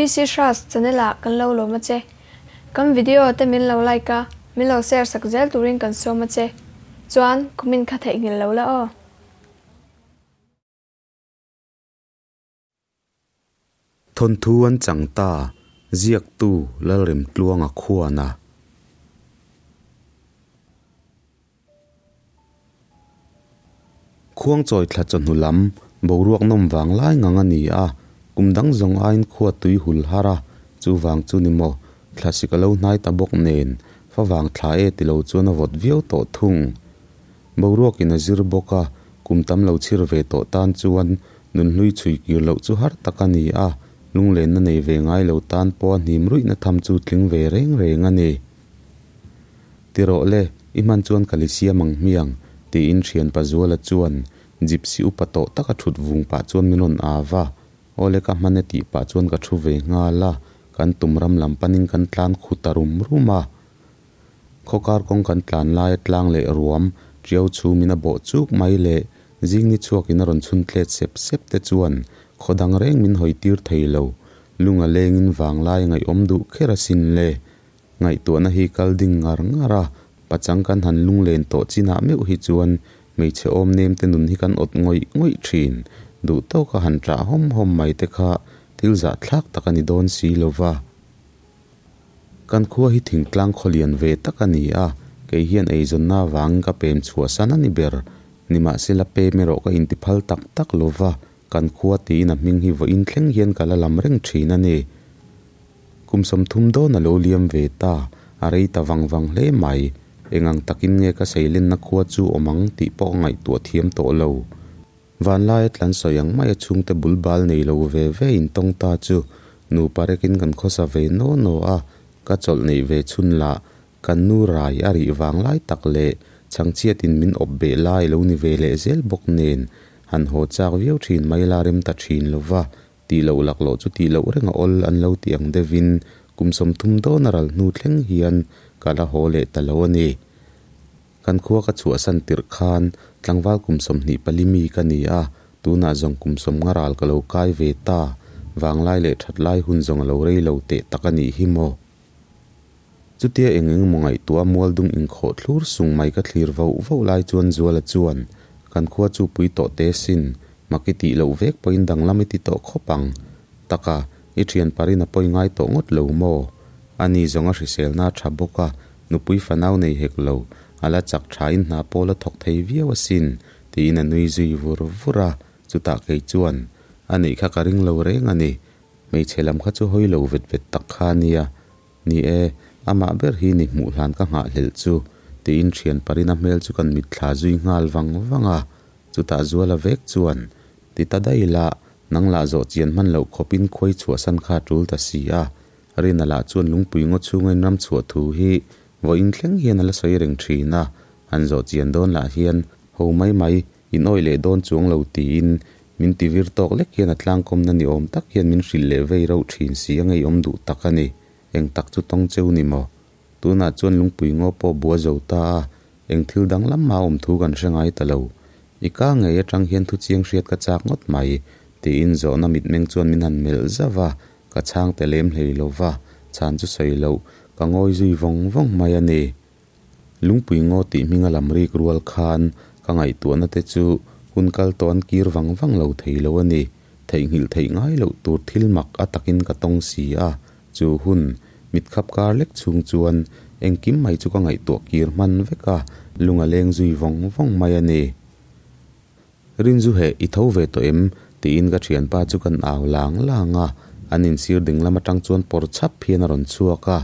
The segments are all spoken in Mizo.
PC Hras channel ah kan lo lawm a che. Kan video te min lo like a, min lo share sak zel turin kan sawm a che. Chuan comment kha theihnghilh lo la aw. Thawnthu an chang ta, ziaktu Lalremtluanga khuana. Khuangchawi thla chawhnu lam boruak nawm vang lai ngang a ni a, kum dang zawng aiin khua tui hul har a, chuvang chu ni maw, thla sik a lo hnai ta bawk nen, favang thla e ti lo chuan a vawt viau tawh thung. Boruakin a zir bawk a, kum tam lo chhir ve tawh tan chuan nunhlui chhui kir loh chu har tak a ni a, lunglenna nei ve ngai lo tan pawha hnim ruihna tham chu tling ve reng reng a ni. Ti rawh le, i hman chuan ka li siam ang hmiang, tiin thian Pazuala chuan gypsy upa tawh taka thut vung pah chuan min rawn au va. Aw le ka hman e tih pah chuan ka thu ve nghal a, kan tum ram lam panin kan tlan khu ta rum rum a. Khawkar kawng kan tlan laia tlang leh ruam, tiau chhumin a bawh chuk mai leh zing ni chhuakin a rawn chhun tlet sep sep te chuan khaw dang reng min hawi tir thei lo. Lunga lengin vanglai ngaihawm duh kher asin le. Ngaihtuahna hi kal ding ngar ngar a, pachang kan han lunglen tawh chinah meuh hi chuan hmeichhe awm nem te nun hi kan awt ngawih ngawih thin. Duh tawka han ṭah hawm hawm mai te kha thil zahthlak tak a ni dawn si lo va. Kan khua hi thingtlang khawlian ve tak a ni a, kei hian eizawnna avangin ka pem chhuahsan a ni ber. Nimahsela pem erawh ka intiphal tak tak lo va, kan khua tiin a hming hi vawiin thleng hian ka la lam reng thin a ni. Kum 30 dawn a lo liam ve ta, a rei ta vang vang hle mai. Eng ang takin nge ka seilenna khua chu awm ang tih pawh ka ngaihtuah thiam tawh lo. Vanlaia tlan sawi ang maia chhungte bul bal nei lo ve ve in tawng ta chu nupa rekin kan khawsa ve naw naw a, ka chawlh neih ve chhun lah kan nu rai a rih vang lai tak leh chhangchhiatin min awp beh lai lo ni ve leh zel bawk nen han haw chak viau thin mai la rem ta thin lova Tih loh laklawh chu tih loh reng a awl an lo ti ang deuhin kum 30 dawn a ral hnu thleng hian ka la haw leh ta lo a ni. Kan khua ka chhuahsan tirh khan tlangval kum 24 mi ka ni a, tunah zawng kum 50 ral ka lo kai ve ta, vanglai leh that lai hun zawng a lo rei lo teh tak a nih hi maw. Chutia eng eng maw ngaihtuah mualdung inkhawh thlur sung mai ka thlir voh voh lai chuan Zuala chuan, Kan khua chu pui tawh te sin, mak i tih loh vek pawhin danglam i ti tawh khawp ang. Taka, i thian parin a pawi ngai tawh ngawt lo maw? Ani zawng a hriselna a tha bawk a, nupui fanau nei hek lo, a la chak thain hna pawl a thawk thei viau asin, tiin a nui zui vur vur a. Chutah kei chuan, A neih kha ka ring lo reng a ni, Hmeichhe lam kha chu hawi lo vet vet tak kha a nia. Ni e, amah ber hi ni hmuh hlan ka nghahhlelh chu, tiin thian parina hmel chu kan mitthla zui nghal vang vang a. Chutah Zuala vek chuan, Ti ta daih la, nang lah zawh chian hman loh khawpin khuai chhuahsan kha a tul ta si a. Rina lah chuan lungpui ngaw chhunga inram chhuah thu hi vawiin thleng hian a la sawi reng thin a. Han zawh chian dawn lah hian ho mai mai In awih leh dawn chuang lo tiin min ti vir tawk lek hian a tlangkawmna ni awm tak hian min hrilh leh vei rauh thin si a ngeiawm duh tak a ni. Eng tak chu tawng cheu ni maw? Tunah chuan lungpui ngaw pawh bua zo ta a, eng thil dang lam mah awm thu kan hre ngai ta lo. I ka ngei atang hian thu chiang hriat ka chak ngawt mai, tiin zawhna mitmeng chuan min han melh zauh a, ka chhang te lem hlei lo va, chhan chu sawi loh, ka ngawi zui vawng vawng mai a ni. Lungpui ngaw tih hminga lam rik rual khan ka ngaihtuahna te chu hun kal tawh an kir vang vang lo thei lo a ni. Theihnghilh theih ngai loh tur thil mak a takin ka tawng si a, chu hun mitkhap kar lek chhung chuan engkim mai chu ka ngaihtuah kir hman vek a, lung a leng zui vawng vawng mai a ni. Rinzu heh i tho ve tawh em? tiin ka thianpa chu kan au lang lang a, an insir ding lam atang chuan pawr chhap hian a rawn chhuak a,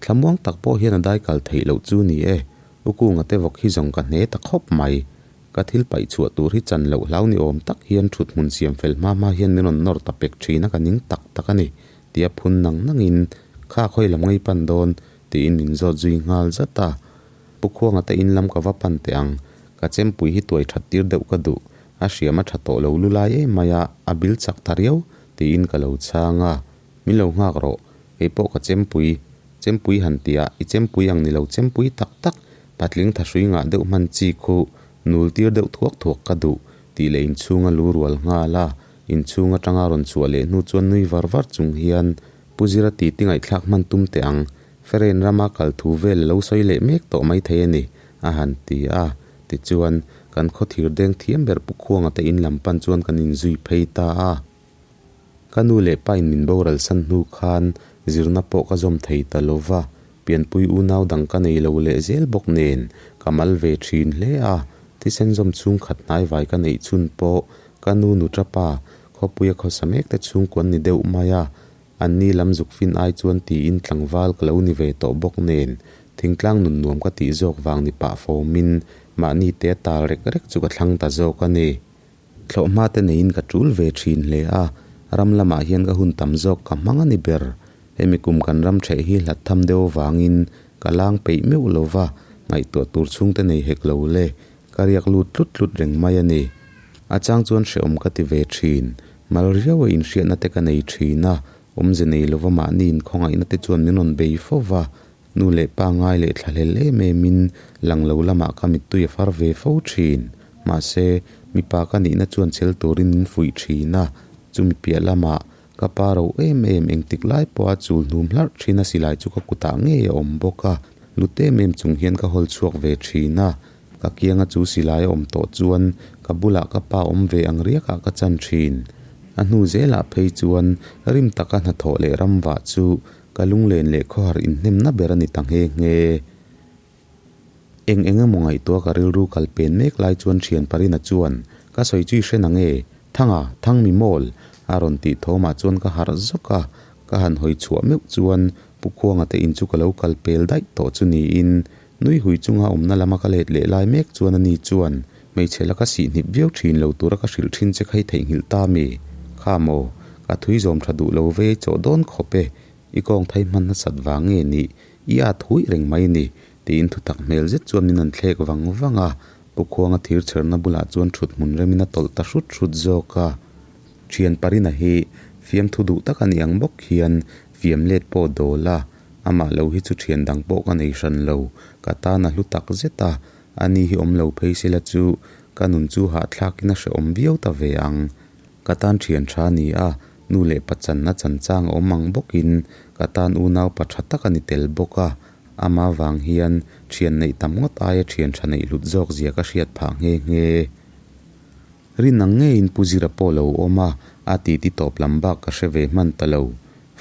thlamuang tak pawh hian a dai kal theih loh chu ni e, U Kunga te vawk hi zawng ka hne ta khawp mai. Ka thil paih chhuah tur hi chan loh hlau ni awm tak hian thut hmun siam fel hma hma hian min rawn nawr ta pek thin a ka ning tak tak a ni, tia phun nang nangin, Kha khawi lam ngei pan dawn? tiin min zawt zui nghal zat a. Pu Khuanga te in lam ka va pan teh ang, ka chempui hi tuai that tir deuh ka duh, a hriam a tha tawh lo lu lai em mai a, a bil chak ta riau, tiin ka lo chhang a. Min lo nghak rawh, kei pawh ka chempui, chempui han tia, i chempui ang ni lo chempui tak tak, patling thahrui ngah deuh hman chi khu, nul tir deuh thuak thuak ka duh, tih leh inchhung a lu rual nghal a, inchhung atanga rawn chhuah leh hnu chuan nui var var chung hian. Pu Zira titi ngaihthlak hman tum teh ang, Feren rama kal thu vel a lo sawi leh mek tawh maithei a ni, a han ti a. Tichuan, kan khaw thir deng thiam ber Pu Khuanga te in lam pan chuan kan inzui phei ta a. Ka nu leh pa in min boral san hnu khan zirna pawh ka zawm thei ta lo va, pianpui unau dang ka nei lo leh zel bawk nen ka mal ve thin hle a, thisen zawm chhungkhat hnaivai ka neih chhun pawh ka nu nutra pa khawpuia khawsa mek te chhungkuan ni deuh mai a, anni lam zuk fin ai chuan tiin tlangval ka lo ni ve tawh bawk nen thingtlang nun nuam ka tih zawk vang ni pah fawmin mahni te a tal rek rek chu ka thlang ta zawk a ni. Thlawhhma te neiin ka tul ve thin hle a, ram lamah hian ka hun tam zawk ka hmang a ni ber. Hemi kum kan ram theh hi hlat tham deuh avangin ka lang peih meuh lo va, ngaihtuah tur chhungte nei hek lo le, ka riak lut tlut tlut reng mai a ni. A chang chuan hrehawm ka ti ve thin, mal riau a inhriatna te ka nei thin a, awmze nei lova mahni inkhawngaihna te chuan min rawn bei fo va, Nu leh pa ngai leh thlahlel em em in lang lo lamah ka mittui a far ve fo thin. Mahse, mipa ka nihna chuan chel turin min fuih thin a, chumi piah lamah ka pa ro em em engtik lai pawha chul hnum hlarh thin a silai chu ka kutah ngei a awm bawk a, lut em em chung hian ka hawl chhuak ve thin a, ka kianga chu silai a awm tawh chuan ka bulah ka pa awm ve ang riakah ka chan thin. A hnu zelah phei chuan rim taka hnathawh leh ramvah chu Ka lunglen leh khawhar inhnemna ber a ni ta nghe nghe. Eng eng emaw ngaihtuah ka rilru kal pen mek lai chuan thian Parina chuan, Ka sawi chu i hre nang e, Thanga, Thang mi mawl! a rawn tih thawmah chuan ka harh zawk a, ka han hawi chhuah meuh chuan Pu Khuanga te in chu ka lo kal pel daih tawh chu niin, nui hui chunga awmna lama ka let leh lai mek chuan ani chuan, Hmeichhe la ka sihhnip viau thin lo tura ka hrilh thin che kha i theihnghilh ta mi? Kha maw? Ka thui zawm tha duh lo ve i chawh dawn khawp e, i kawng thai hman nasat vang nge nih? I at huih reng mai ni, tiin thutak hmel zet chuan min an thlek vang vang a, Pu Khuanga thir chherna bulah chuan thut hmun remin a tawlh ta hrut hrut zawk a. Thian Parina hi fiamthu duh tak a ni ang bawk hian fiam let pawh dawl a, amah lo hi chu thian dang pawh ka nei hran lo, ka tan a hlu tak zet a, Ani hi awm lo phei sela chu ka nun chu hahthlakin a hrehawm viau ta ve ang. Ka tan thian tha a ni a, nu leh pa channa chanchang a awm ang bawkin ka tan unau pa tha tak a ni tel bawk a. Ama vang hian thian neih tam ngawt aia thian tha neih hlut zawk zia ka hriat phah nghe nghe. Rin ang ngeiin Pu Zira pawh lo awm a, a titi tawp lam bak ka hre ve hman ta lo.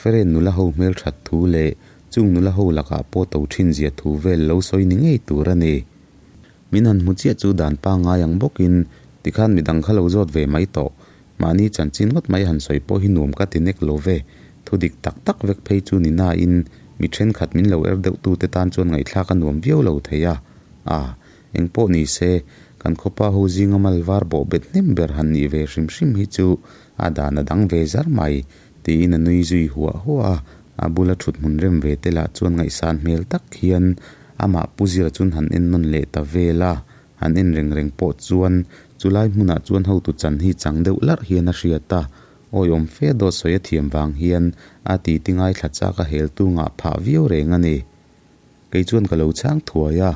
Feren nula ho hmelthat thu leh Chung nula ho lakah pawh to thin zia thu vel lo sawi ni ngei tur a ni. Min han hmu chiah chu dan pangngai ang bawkin tikhan midang kha lo zawt ve mai tawh. Mahni chanchin ngawt mai han sawi pawh hi nuam ka ti nek lo ve. Thu dik tak tak vek phei chu ni nain mi thenkhat min lo er deuh tute tan chuan ngaihthlak a nuam viau lo thei a. A, eng pawh ni se, kan khawpa ho zinga mal var bawh bet hnem ber han nih ve hrim hrim hi chu a dan a dang ve zar mai. Tiin a nui zui huah huah a, a bula thut hmun rem ve te lah chuan ngaihsan hmel tak hian amah Pu Zira chuan han en nawn leh ta vel a, han en reng reng pawh chuan chulai hmunah chuan hotu chan hi chang deuh larh hian a hriat a, awiawm fe dawt sawi a thiam vang hian a titi ngaithla chak a heltu ngah phah viau reng a ni. Kei chuan ka lo chhang thuai a,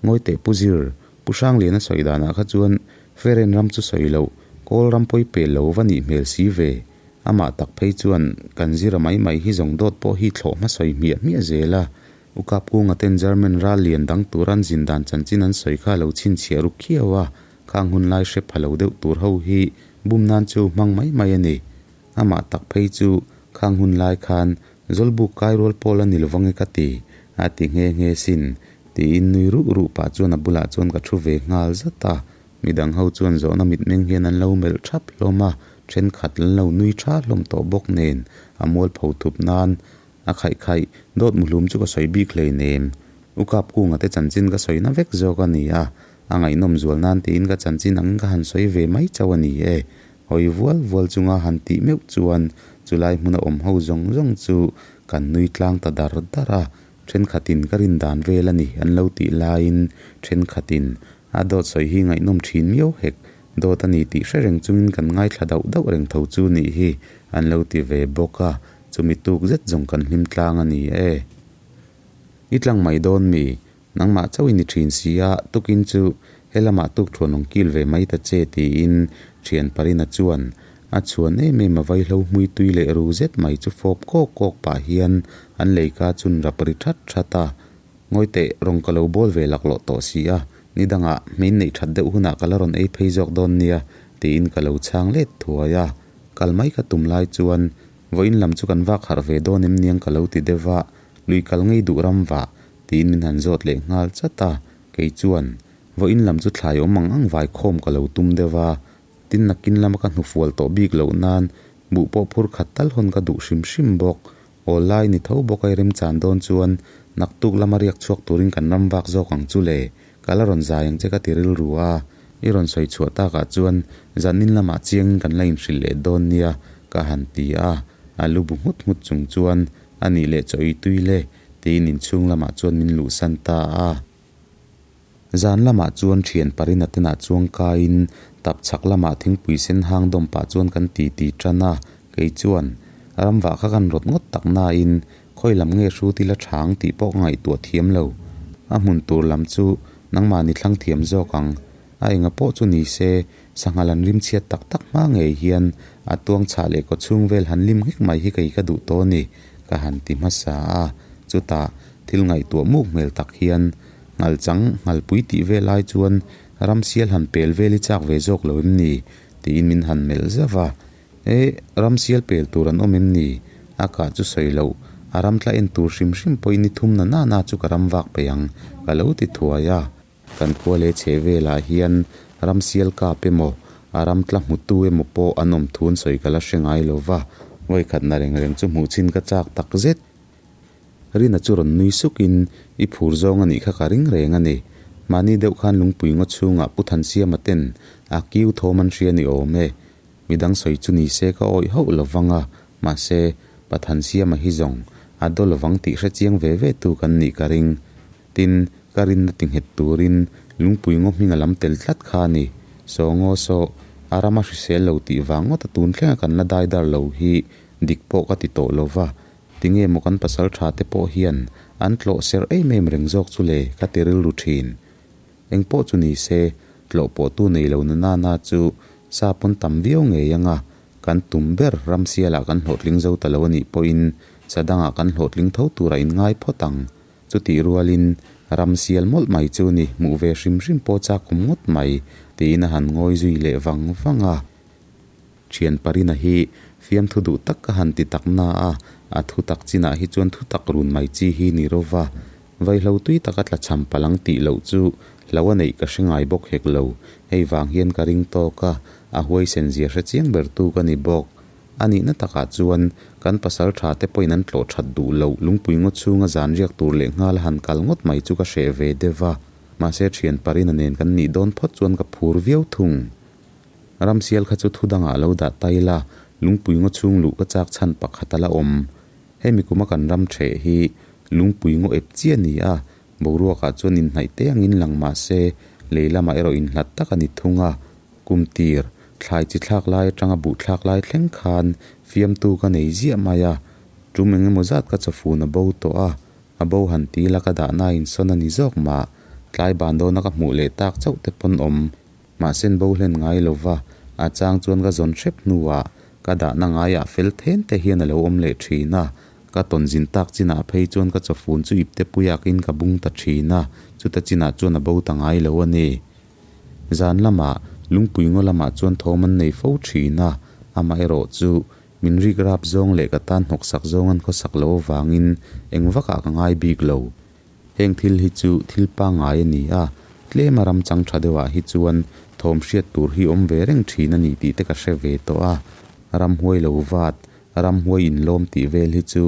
Ngawi teh Pu Zir, Pu Hrangliana sawi danah kha chuan Feren ram chu sawi loh, Kawl ram pawi pel lo va nih hmel si ve. Amah tak phei chuan kan zira mai mai hi zawng dawt pawh hi thlawh hmasawi hmiah hmiah zel a. U Kapkunga ten German ral lian dang tur an zin dan chanchin an sawi kha a lo chhinchhiah ru khiau a, khang hun lai hre pha lo deuh tur ho hi bum nan chu hmang mai mai a ni. Amah tak phei chu khang hun lai khan Zawlbuk kai rual pawl a ni lovang e ka ti, a ti nghe nghe sin, tiin nui ruh ruh pah chuan a bulah chuan ka thu ve nghal zat a. Midang ho chuan zawhna mitmeng hian an lo melh thap hlawm a, thenkhat an lo nui tha hlawm tawh bawk nen a mualpho thup nan a khaih khaih dawt muhlum chu ka sawi bik hleinem. U Kapkunga te chanchin ka sawi na vek zawk a ni a, a ngaihnawm zual nan tiin ka chanchin angin ka han sawi ve mai chauh a ni e. Hawi vual vual chunga han tih meuh chuan chulai hmuna awm ho zawng zawng chu kan nui tlang ta dar dar a, thenkhatin ka rin dan vel a ni an lo tih laiin thenkhatin a dawt sawi hi ngaihnawm thin miau hek, dawt a ni tih hre reng chungin kan ngaithla dauh dauh reng tho chu nih hi an lo ti ve bawk a, chumi tuk zet zawng kan hlim tlang a ni e. I tlang mai dawn mi? Nangmah chauh i ni thin si a, tukin chu he lamah tuk thuan awng kil ve mai ta che tiin thian Parina chuan A chhuan em em a vaihlo hmui tui leh ru zet mai chu fawp kawk kawk pah hian an leika chun rap ri that that a. Ngawi teh, rawn ka lo bawl ve laklawh tawh si a, ni dangah hmein neih that deuh hunah ka la rawn ei phei zawk dawn nia, tiin ka lo chhang let thuai a. Kal mai ka tum lai chuan vawiin lam chu kan vak harh ve dawn em niang ka lo ti deuh va, lui kal ngei duh ram vah, tiin min han zawt leh nghal chat a. Kei chuan, vawiin lam chu thlai awm ang ang vai khawm ka lo tum deuh va, Tin, nakin lama ka hnufual tawh bik loh nan buh pawh phur khat tal hawn ka duh hrim hrim bawk. Awl lai ni tho bawk a i remchan dawn chuan naktuk lama riak chhuak turin kan ram vak zawk ang chu le, ka la rawn zai ang che ka ti rilru a. I rawn sawi chhuah takah chuan zanin lamah chiangin kan la inhrilh leh dawn nia ka han ti a, a lu bu nghut nghut chung chuan a nih leh chaw ei tui le tiin inchhung lamah chuan min luhsan ta a. Zan lamah chuan thian parina tenah chuang kaiin tap chhak lamah thingpui sen hang dawm pah chuan kan ti ti tan a, kei chuan ramvah kha kan rawt ngawt tak nain khawi lam nge hrut ila chhang tih pawh ka ngaihtuah thiam lo. A hmun tur lam chu nangmahni thlang thiam zawk ang. A enga pawh chu ni se, sangha lan rim chhiat tak tak hma ngei hian a tuang chhah leh kawchhung vel han lim nghek mai hi kei ka duh tawh a ni, ka han ti hmasa a. Chutah thil ngaihtuah muk hmel tak hian Nghalchang, nghalpui tih vel ai chuan ramsial han pel vel i chak ve zawk lo em ni? tiin min han melh zauh a. E, ramsial pel tur an awm em ni? A kah chu sawi loh, a ram tla en tur hrim hrim pawhin i thum na na na chu ka ram vak peih ang, ka lo ti thuai a. Kan khua leh chheh velah hian ramsial kap emaw, a ram tla hmutu emaw pawh an awm thu an sawi ka la hre ngai lo va, vawikhatna reng reng chu hmuh chhin ka chak tak zet. Rina chu rawn nui sukin, I phur zawng a nih kha ka ring reng a ni. Mahni deuh khan lungpui ngaw chhungah Pu Thansiama ten a kiu thawm an hria ni awm e. Midang sawi chu ni se ka awih hauh lo vang a, mahse, Pa Thansiama hi zawng a daw lovang tih hre chiang ve ve tu kan nih ka ring. Tin, ka rinna ti nghet turin lungpui ngaw hming a lam tel tlat kha a ni. Saw ngaw saw, a rama hrisel lo tih vang ngawt a tun thlenga kan la daidar lo hi dik pawh ka ti tawh lo va. Tinge maw kan pasal tha te pawh hian an tlawh serh em em reng zawk chu le ka ti rilru thin. Eng pawh chu ni se, tlawh pawh tu nei lo na nana chu sa pawn tam viau ngei anga kan tum ber ramsialah kan hlawhtling zo ta lo a nih pawhin sa dangah kan hlawhtling tho tura in ngai phawt ang. Chutih rualin ramsial mawlh mai chu ni hmuh ve hrim hrim pawh chak awm ngawt mai tiin a han ngawi zui leh vang vang a. Thian Parina hi fiamthu duh tak ka han ti tak na a, a thu tak chinah hi chuan thu tak run mai chi hi ni ro va. Vaihlo tui taka tla cham palang tih loh chu hlo a neih ka hre ngai bawk hek lo. Hei vang hian ka ring tawk a, a huaisen zia hre chiang ber tu ka ni bawk. A nihna takah chuan kan pasal tha te pawhin an tlawh that duh loh lungpui ngaw chhunga zan riak tur leh nghal a han kal ngawt mai chu ka hreh ve deuh a. Mahse thian Parina nen kan nih dawn phawt chuan ka phur viau thung. Ramsial kha chu thu dangah lo dah ta ila, lungpui ngaw chhung luh ka chak chhan pakhat a la awm. Hemi kuma kan ram ṭheh hi lungpui ngaw ep chiah a ni a, boruakah chuan inhnaih te angin lang mah se, lei lamah erawh inhlat tak a ni thung a. Kum tir, thlai chi thlak lai atanga buh thlak lai thleng khan fiamtu ka nei ziah mai a, tum eng emaw zat ka chawfun a bo tawh a, a bo han ti ila ka dahna insawn a ni zawk mah. Tlai ban dawna ka hmuh leh tak chauh te pawn awm. Mahsen bo hlen ngai lova, a chang chuan ka zawn hrep hnuah ka dahna ngaiah fel then te hian a lo awm leh thin a, ka tawn zin tak chinah phei chuan ka chawfun chu ipte puiakin ka bung ta thin a, chuta chinah chuan a bo ta ngai lo a ni. Zan lamah lungpui ngaw lamah chuan thawm an nei fo thin a, amaherawh chu min rik rap zawng leh ka tan hnawksak zawng an khawsak loh avangin eng vakah ka ngai bik lo. Heng thil hi chu thil pangngai a ni a, tlema ram chang tha deuhah hi chuan thawm hriat tur hi awm ve reng thin a ni tih te ka hre ve tawh a. Ramhuai lo vat, ramhuai inlawm tih vel hi chu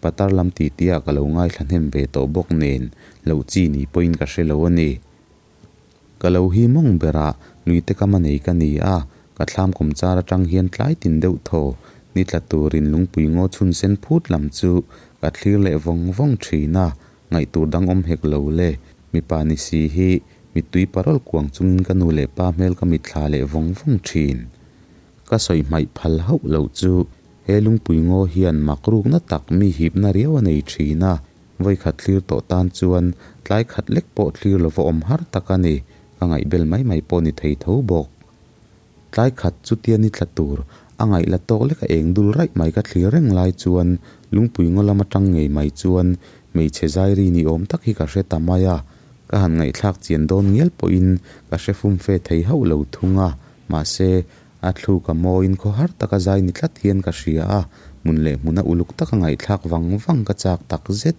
patar lam titiah ka lo ngaithla hnem ve tawh bawk nen loh chi ni pawhin ka hre lo a ni. Ka lo hi mawng berah luite kam a nei ka ni a, ka thlam kum char atang hian tlai tin deuh thaw ni tla turin lungpui ngaw chhun sen phut lam chu ka thlir leh vawng vawng thin a, ngaihtur dang awm hek lo le, mipa ni si hi mittui parawl kuang chungin ka nu leh pa hmel ka mitthla leh vawng vawng thin. Ka sawi hmaih phal hauh loh chu he lungpui ngaw hian mak rukna tak mi hipna riau a nei thin a, Vawikhat thlir tawh tan chuan tlai khat lek pawh thlir lova awm har tak a ni, ka ngaihbel mai mai pawh ni thei tho bawk. Tlai khat chutia ni tla tur A ngaih la tawk lek a eng dul raih mai ka thlir reng lai chuan lungpui ngaw lam atang ngei mai chuan hmeichhe zairi ni awm tak hi ka hre ta mai a. Ka han ngaihthlak chian dawn ngial pawhin ka hre fumfe thei hauh lo thung a, mahse, a thluk a mawiin khawhar taka zai ni tlat hian ka hria a, hmun leh hmuna uluk taka ngaihthlak vang vang ka chak tak zet.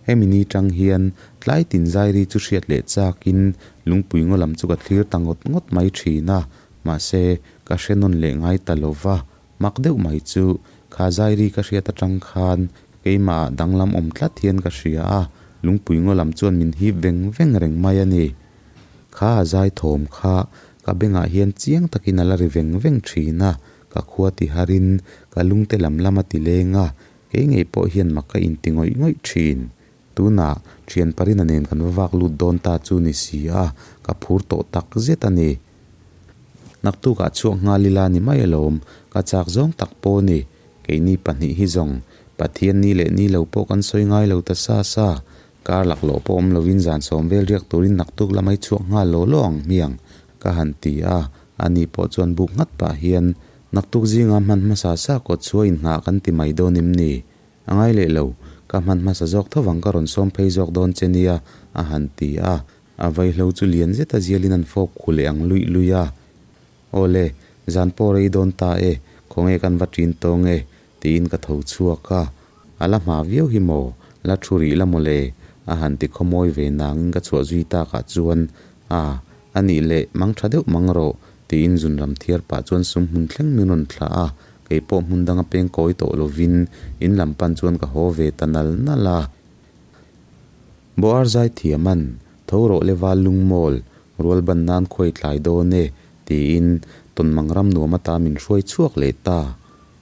Hemi ni tang hian tlai tin zairi chu hriat leh chakin lungpui ngaw lam chu ka thlir ta ngawt ngawt mai thin a, mahse, ka hre nawn leh ngai ta lo va, mak deuh mai chu kha zairi ka hriat atang khan keimah ah danglam awm tlat hian ka hria a, lungpui ngaw lam chuan min hip veng veng reng mai a ni. Kha a zai thawm kha ka bengah hian chiang takin a la ri veng veng thin a, ka khua ti harin ka lungte lam lam a ti leng a, Kei ngei pawh hian mak ka inti ngawih ngawih thin. Tunah, thian Parina nen kan va vak lut dawn ta chu ni si a, ka phur tawh tak zet a ni. Naktukah chhuak nghal ila ni mai alawm, ka chak zawng tak pawh ni. Keini pahnih hi zawng, Pathian ni leh ni lo pawh kan sawi ngai lo ta sa sa. Kar laklawh pawh awm lovin zan sawm vel riak turin naktuk lamai chhuak nghal law law ang hmiang, ka han ti a, ani pawh chuan buk nghat pah hian Naktuk zinga hman hmasa sa kawt chhuah inngah kan ti mai dawn em ni? A ngai leh lo, ka hman hmasa zawk tho vang ka rawn sawm phei zawk dawn che nia, a han ti a. A vaihlo chu lian zeta zialin an fawp khu leh ang luih luih a. Aw le, zan pawh rei dawn ta e, khawnge kan va ṭin tawng e, tiin ka tho chhuak a. A la hma viau hi maw? La thu rih la maw le? A han ti khawmawi ve nangin ka chhuah zui takah chuan, A, a nih leh, mang tha deuh mang rawh, tiin zunram thiar pah chuan sum hmun thleng min rawn thlah a, kei pawh hmun danga peng kawi tawh lovin in lam pan chuan ka haw ve ta nal nal a. Bawhar zai thiaman, Tho rawh le val lungmawl, rual ban nan khuai tlai dawn e, tiin tawnmang ram nuam ata min hruai chhuak leh ta.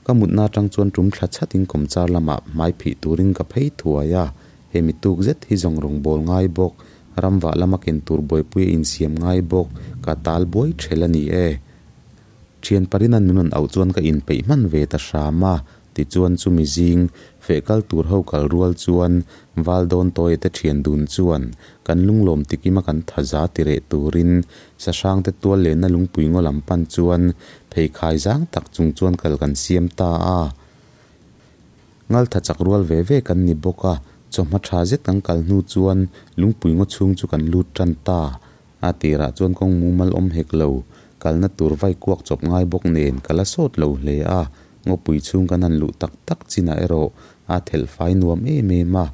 Ka mutna atang chuan tum thla chhatin kawmchar lamah hmai phih turin ka phei thuai a, hemi tuk zet hi zawng rawn bawl ngai bawk, ramvah lama ken tur buaipui a insiam ngai bawk, ka tal buai ṭhel a ni e. Ṭhian Parina'n min rawn auh chuan ka inpeih hman ve ta hram a, tichuan chumi zing feh kal tur ho kal rual chuan val dawn tawi te ṭhian dun chuan kan lunglawm tikima kan thaza ti reh turin Sahrangte tual lenna lungpui ngaw lam pan chuan pheikhai zang tak chung chuan kal kan siam ta a. Ngaltha chak rual ve ve kan ni bawk a, chawhma tha zet kan kal hnu chuan lungpui ngaw chhung chu kan lut tan ta. A tirah chuan kawng mumal awm hek lo, kalna tur vai kuak chawp ngai bawk nen ka la sawt lo hle a, ngawpui chhung kan han luh tak tak chinah erawh a thelh fai nuam em em a,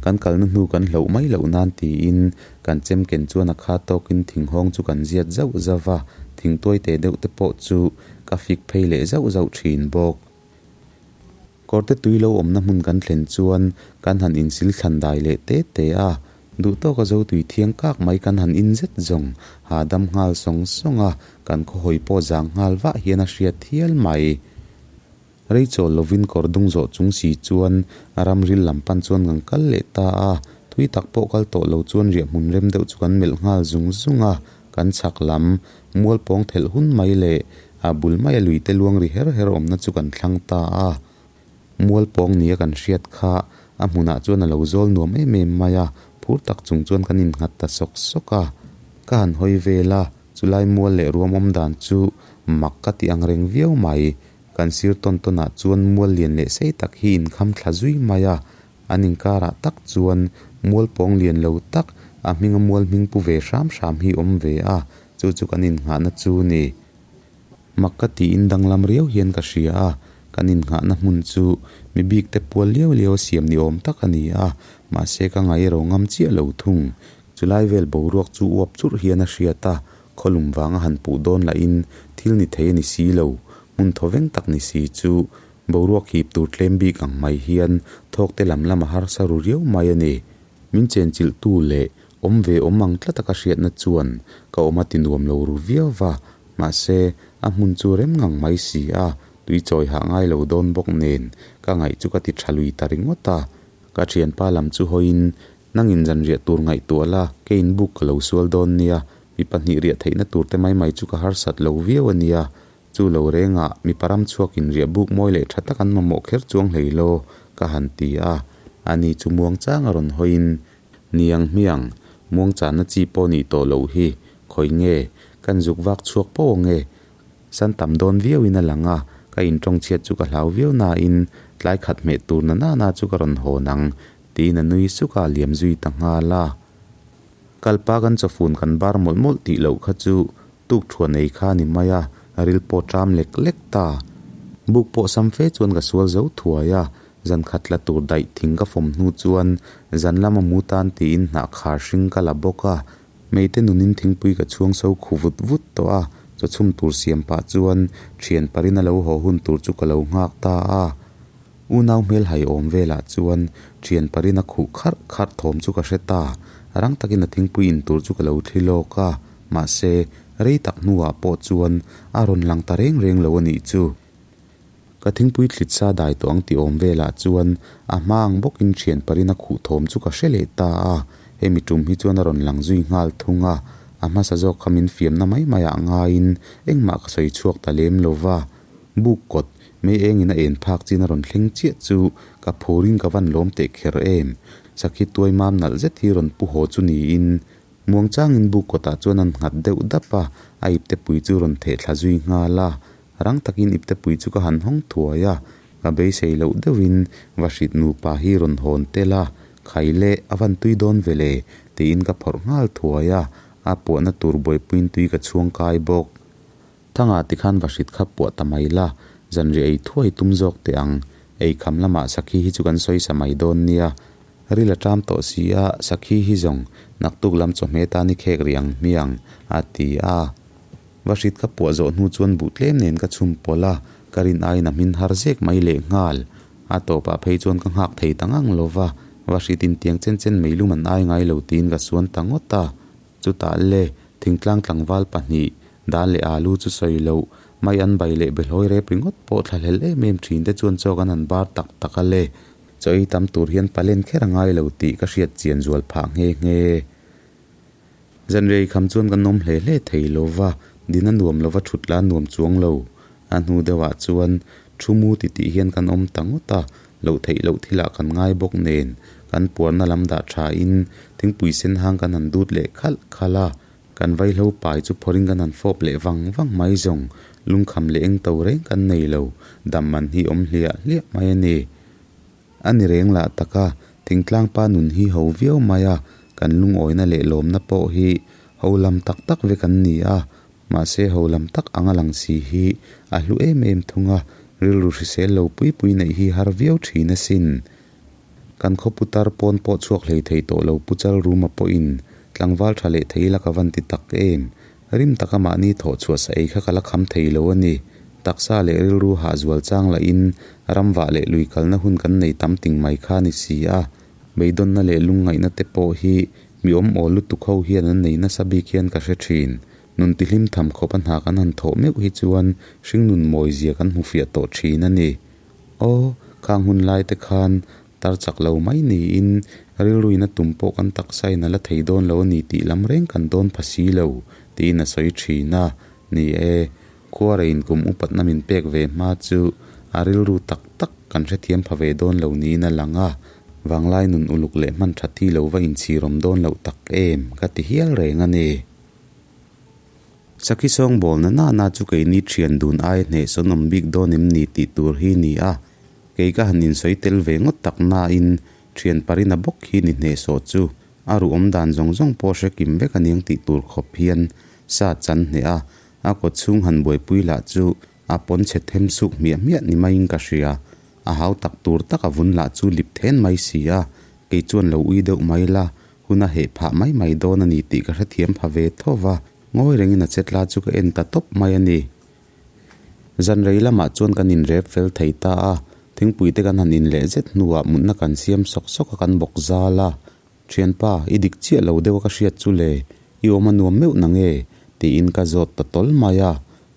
Kan kalna hnu kan hloh mai loh nan tiin kan chem ken chuan a kha tawkin thinghawng chu kan ziat zauh zauh va, thingtuai te deuh te pawh chu ka fik phei leh zauh zauh thin bawk. Kawrte tui lo awmna hmun kan thlen chuan kan han insil thlan dai leh te te a, duh tawka zo tui thiang kak mai kan han in zet zawng hahdam nghal sawng sawng a, kan khawhawi pawh zang nghal vah hian a hriat hial mai. Rei chawl lovin kawr dung zawh chung si chuan a ramril lam pan chuan kan kal leh ta a, thui tak pawh kal tawh lo chuan riah hmun rem deuh chu kan melh nghal zung zung a, kan chhak lam mual pawng thelh hun mai leh a bul maia lui te luang ri her her awmna chu kan thlang ta a. Mual pawng nia kan hriat kha a hmunah chuan a lo zawl nuam em em mai a, phur tak chung chuan kan innghat ta sawk sawk a. Ka han hawi vel a, chulai mual leh ruam awm dan chu mak ka ti ang reng viau mai. Kan sir tawn tawnah chuan mual lian leh sei tak hi inkham thla zui mai a, an inkarah tak chuan mual pawng lian lo tak, a hminga mual hming pu ve hram hram hi awm ve a, chu chu kan innghahna chu ni. Mak ka tiin danglam riau hian ka hria a, kan innghahna hmun chu mi bik te pual liau liau a siam ni awm tak a ni a, mahse ka ngaih ro ngam chiah lo thung. Chulai vel boruak chu uap churh hian a hriat a, Khawlum vanga han puh dawn lahin thil ni thei a ni si lo, hmun thawveng tak ni si chu boruak hip tur tlem bik ang mai hian thawk te lam lam a harsa ru riau mai a ni. Min chenchilhtu leh awm ve awm ang tlata ka hriatna chuan ka awm a ti nuam lo ru viau va, mahse a hmun chu rem ngang mai si a, tui chawi hah ngai lo dawn bawk nen ka ngaih chu ka ti tha lui ta ringawt a. Ka thianpa lam chu hawiin Nangin zan riah tur ngaihtuah la, keiin buk ka lo sual dawn nia, mi pahnih riah theihna tur te mai mai chu ka harsat lo viau a nia. Chu lo rengah mipa ram chhuakin riah buk mawi leh tha tak an mamawh kher chuang hlei law, ka han ti a. Ani chu muangchang a rawn hawiin, Niang hmiang, muangchanna chi pawh nih tawh loh hi, khawi nge, kan zuk vak chhuak pawh ange? San tam dawn viauin a lang a, ka intawng chhiat chu ka hlau viau nain tlai khat hmeh tur na nana chu ka rawn hawn ang, tiin a nui suk a, liam zui ta nghal a. Kalpa kan chawfun kan bar mawlh mawlh tih loh kha chu tuk thuan ei kha a ni mai a, ril pawh ṭam lek lek ta. Buk pawh sam fe chuan ka sual zo thuai a, zan khat la tur daih thing ka fawm hnu chuan zan lama mu tan tiin hnah khar hring ka la bawk a, Meite nunin thingpui ka chhuang so khu vut vut tawh a, chawchhum tur siam pah chuan thian parin a lo haw hun tur chu ka lo nghak ta a. Unau hmel hai awm velah chuan thian parin a khuh kharh kharh thawm chu ka hre ta. Rang takin a thingpui in tur chu ka lo thli lawk a, mahse, rei tak hnuah pawh chuan a rawn lang ta reng reng lo a nih chu. Ka thingpui thlit sa dai tawh ang tih awm velah chuan a hma ang bawkin thian parin a khuh thawm chu ka hre leh ta a, hemi tum hi chuan a rawn lang zui nghal thung a, a hmasa zawk kha min fiamna mai mai ah ngaiin engmah ka sawi chhuak ta lem lo va, buk kawt mei engin a en phak chin a rawn thleng chiah chu ka phurin ka van lawm teh kher em, sakhi tuai mam nalh zet hi rawn pu haw chu niin muangchangin buk kawtah chuan an nghat deuh dap a, a ipte pui chu rawn theh thla zui nghal a. Rang takin iptepui chu ka han hawng thuai a, ka beisei loh deuhin Vahrit nupa hi rawn hawn tel a, khai leh a van tui dawn ve le tiin ka phawrh nghal thuai a, a puahna tur buaipuiin tui ka chhuang kai bawk. Thanga tikhan Vahrit kha puah ta mai la, zanriah ei thuai tum zawk teh ang, ei kham lamah sakhi hi chu kan sawi sa mai dawn nia, ril a ṭam tawh si a, sakhi hi zawng naktuk lam chawhmeh tan i khek rih ang hmiang, a ti a. Vahrit ka puah zawh hnu chuan buh tlem nen ka chhum pawlh a, ka rin aiin a hmin har zek mai leh nghal. A tawpah phei chuan ka nghak thei ta ngang lo va, Vahrit in tiang chen chen meilum an ai ngai lo tiin ka suan ta ngawt a. Chutah le, thingtlang tlangval pahnih, dan leh alu chu sawi loh, mai an bai leh behlawi rep ringawt pawh thlahlel em em thin te chuan chaw kan han bar tak tak a le. Chaw ei tam tur hian palen kher a ngai lo tih ka hriat chian zual phah nghe nghe. Zanrei kham chuan kan awm hle hle thei lo va, din a nuam lova thut la nuam chuang lo. A hnu deuhah chuan thu mu ti tih hian kan awm ta ngawt a, loh theih loh thilah kan ngai bawk nen kan puarna lam dah thain thingpui sen hang kan han dut leh khalh khalh a, kan vaihlo pai chu phawrhin kan han fawp leh vang vang mai zawng, lungkham leh eng to reng kan nei lo, dam man hi awm hliah hliah mai a ni. A ni reng lah tak a, thingtlang pa nun hi ho viau mai a, kan lungawina leh lawmna pawh hi ho lam tak tak vek an ni a, mahse ho lam tak anga lang si hi a hlu em em thung a, rilru hrisel lo pui pui neih hi har viau thin asin. Kan khawpu tar pawn pawh chhuak hlei thei tawh lo Pu Chalruma pawhin tlangval tha leh thei la ka van ti tak em. Rim taka mahni thawh chhuah sa ei kha ka la kham thei lo a ni. Taksa leh rilru hah zual chang lahin ramvah leh lui kalna hun kan nei tam ting mai kha a ni si a. Beidawnna leh lungngaihna te pawh hi mi awm awl lutuk ho hian an nei nasa bik hian ka hre thin. Nun tihlim tham khawp a hna kan han thawh meuh hi chuan hringnun mawizia kan hmu fiah tawh thin a ni. Aw, khang hun lai te khan Tar chak lo mai niin rilruin a tum pawh kan taksa in a la thei dawn lo a ni tih lam reng kan dawn pha si lo tiin a sawi thin a. Ni e, khuareiin kum upatna min pek ve hma chu a rilru tak tak kan hrethiam pha ve dawn lo niin a lang a, vanglai nun uluk leh hman that hi lo va inchhirawm dawn loh tak em ka ti hial reng a ni. Sakhi sawngbawlna nana chu keini thian dun aia hnehsawn awm bik dawn em ni tih tur hi ni a, Kei ka han insawi tel ve ngawt tak nain thian parina bawk hi ni hnehsawh chu a ruh awm dan zawng zawng pawh hre kim vek aniang tih tur khawp hian sa chan hneh a, a kawt chhung han buaipui lah chu a pawn chhe them suk hmiah hmiah ni maiin ka hria. A hau tak tur tak a vun lah chu lip then mai si a, kei chuan lo ui deuh mai la, hun a heh phah mai mai dawn a ni tih ka hrethiam pha ve tho va, ngawi rengin a chetla chu ka en ta tawp mai a ni. Zan rei lamah chuan kan inrep fel thei ta a, thingpui te kan han in leh zet hnuah mutna kan siam sawk sawk a kan bawk zal a. Thianpa, i dik chiah lo deuh a ka hriat chu le, i awm a nuam meuh nange? tiin ka zawt ta tawl mai a,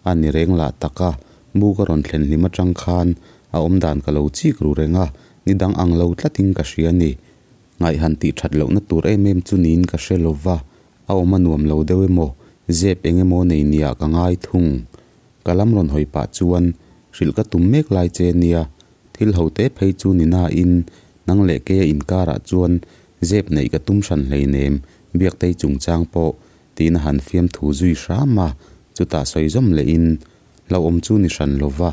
a ni reng lah tak a, bu ka rawn thlen hlim atang khan a awmdan ka lo chik ru reng a, ni dang ang lo tlatin ka hria a ni. Ngaih han tih that lohna tur em em chu niin ka hre lova, A awm a nuam lo deuh emaw, zep eng emaw nei nia ka ngai thung. Ka lam rawn hawi pah chuan hrilh ka tum mek lai che nia, thil ho te phei chu ni nain nang leh keia inkarah chuan zep neih ka tum hran hleinem Biaktei chungchang pawh tiin a han fiam thu zui hram a, chutah sawi zawm lehin. Hlauhawm chu ni hran lo va,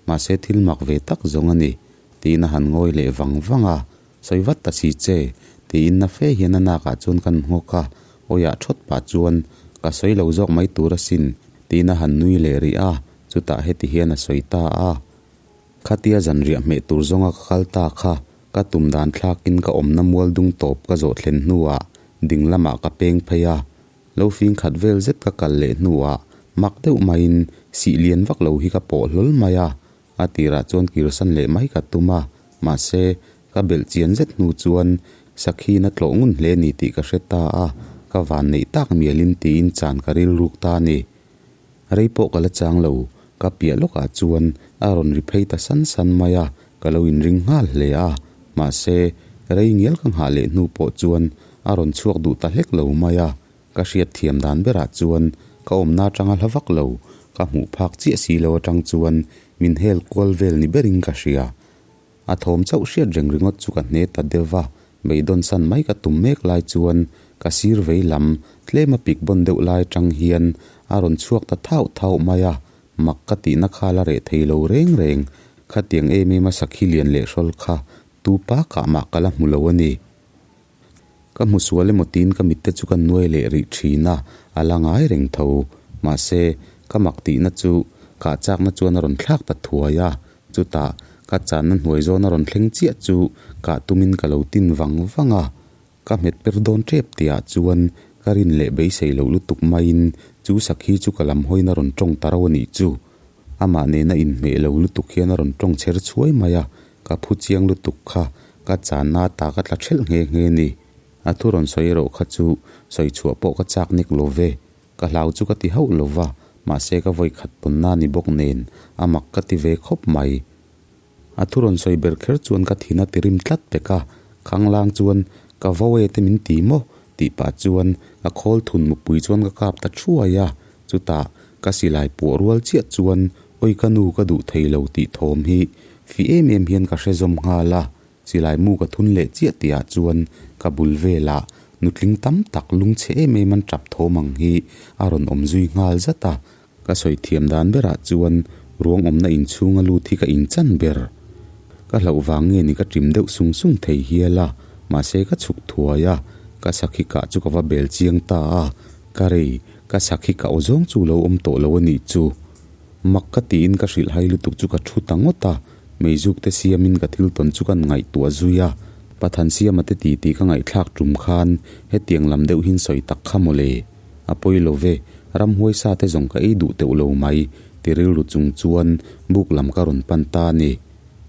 mahse thil mak ve tak zawng a ni, tiin a han ngawi leh vang vang a. Sawi vat ta si che, tiin na fe hian a nakah chuan ka nghawk a, awiah thawt pah chuan, Ka sawi lo zawk mai tur asin, tiin a han nui leh rih a, chutah heti hian a sawi ta a. Khatia zanriah hmeh tur zawnga ka kal ta kha, ka tum dan thlakin ka awmna mual dung tawp ka zawh thlen hnuah ding lamah ka peng phei a, lo fing khat vel zet ka kal leh hnuah mak deuh maiin sih lian vak lo hi ka pawh hlawl mai a, a tirah chuan kirsan leh mai ka tum a, mahse ka belh chian zet hnu chuan sakhin a tlawh ngun hle ni tih ka hre ta a, ka van neih tak mialin tiin chan ka rilruk ta a ni. Rei pawh ka la chang lo, ka piah lawkah chuan a rawn ri phei ta san san mai a, ka lo inring nghal hle a, mahse, rei ngial ka nghah leh hnu pawh chuan a rawn chhuak duh ta hlek lo mai a, ka hriat thiam dan berah chuan ka awmna atanga hla vak lo, ka hmuh phak chiah si lo atang chuan min hel kual vel ni berin ka hria. A thawm chauh hriat reng ringawt chu ka hne ta deuh va, beidawn san mai ka tum mek lai chuan ka sir vei lam tlem a pik bawn deuh lai atang hian a rawn chhuak ta thauh thauh mai a, mak ka tihna kha la reh thei lo reng reng, khatiang em em a sakhi lian leh hrawl kha tu pa kah mah ka la hmu lo a ni. Ka hmu sual emaw tiin ka mitte chu ka nuai leh rih thin a, a la ngai reng tho. Mahse, ka mak tihna chu kah chakna chuan a rawn thlak ta thuai a, chutah ka channa hnuai zawn a rawn thleng chiah chu kah tumin ka lo tin vang vang a. Ka hmet per dawn tep tihah chuan ka rin leh beisei loh lutuk maiin chu sakhi chu ka lam hawiin a rawn tawng ta rauh a nih chu. Amah nena inhmeh lo lutuk hian a rawn tawng chher chhuai mai a, ka phu chiang lutuk kha ka channa ta ka tla thelh nghe nghe ni. A thu rawn sawi erawh kha chu sawi chhuah pawh ka chak nek lo ve. Ka hlau chu ka ti hauh lo va, mahse ka vawi khat tawnna ni bawk nen a mak ka ti ve khawp mai. A thu rawn sawi ber kher chuan ka thin a ti rim tlat pek a, khanglang chuan ka vo e te min ti maw? tih pah chuan ka khawl thun mupui chuan ka kap ta thuai a, chutah ka silai puah rual chiah chuan awi ka nu ka duh thei lo tih thawm hi fi em em hian ka hre zawm nghal a, silai mu ka thun leh chiah tihah chuan ka bul velah nutling tam tak lungchhe em em an tap thawm ang hi a rawn awm zui nghal zat a, Ka sawi thiam dan berah chuan ruang awmna inchhunga lut hi ka inchan ber. Ka hlauh vang nge ni ka ṭim deuh sung sung thei hial a, mahse ka chhuk thuai a, ka sakhi kah chu ka va bel chiang ta a, ka rei, ka sakhi kah aw zawng chu lo awm tawh lo a nih chu. Mak ka tiin ka hrilh hai lutuk chu ka thu ta ngawt a, meizuk te siamin ka thil tawn chu kan ngaihtuah zui a, Pathansiama te titi ka ngaihthlak tum khan hetiang lam deuh hin sawi tak kha mawle. A pawi lo ve, ramhuai sa te zawng ka ei duh teuh lo mai, ti rilru chung chuan buk lam ka rawn pan ta a ni.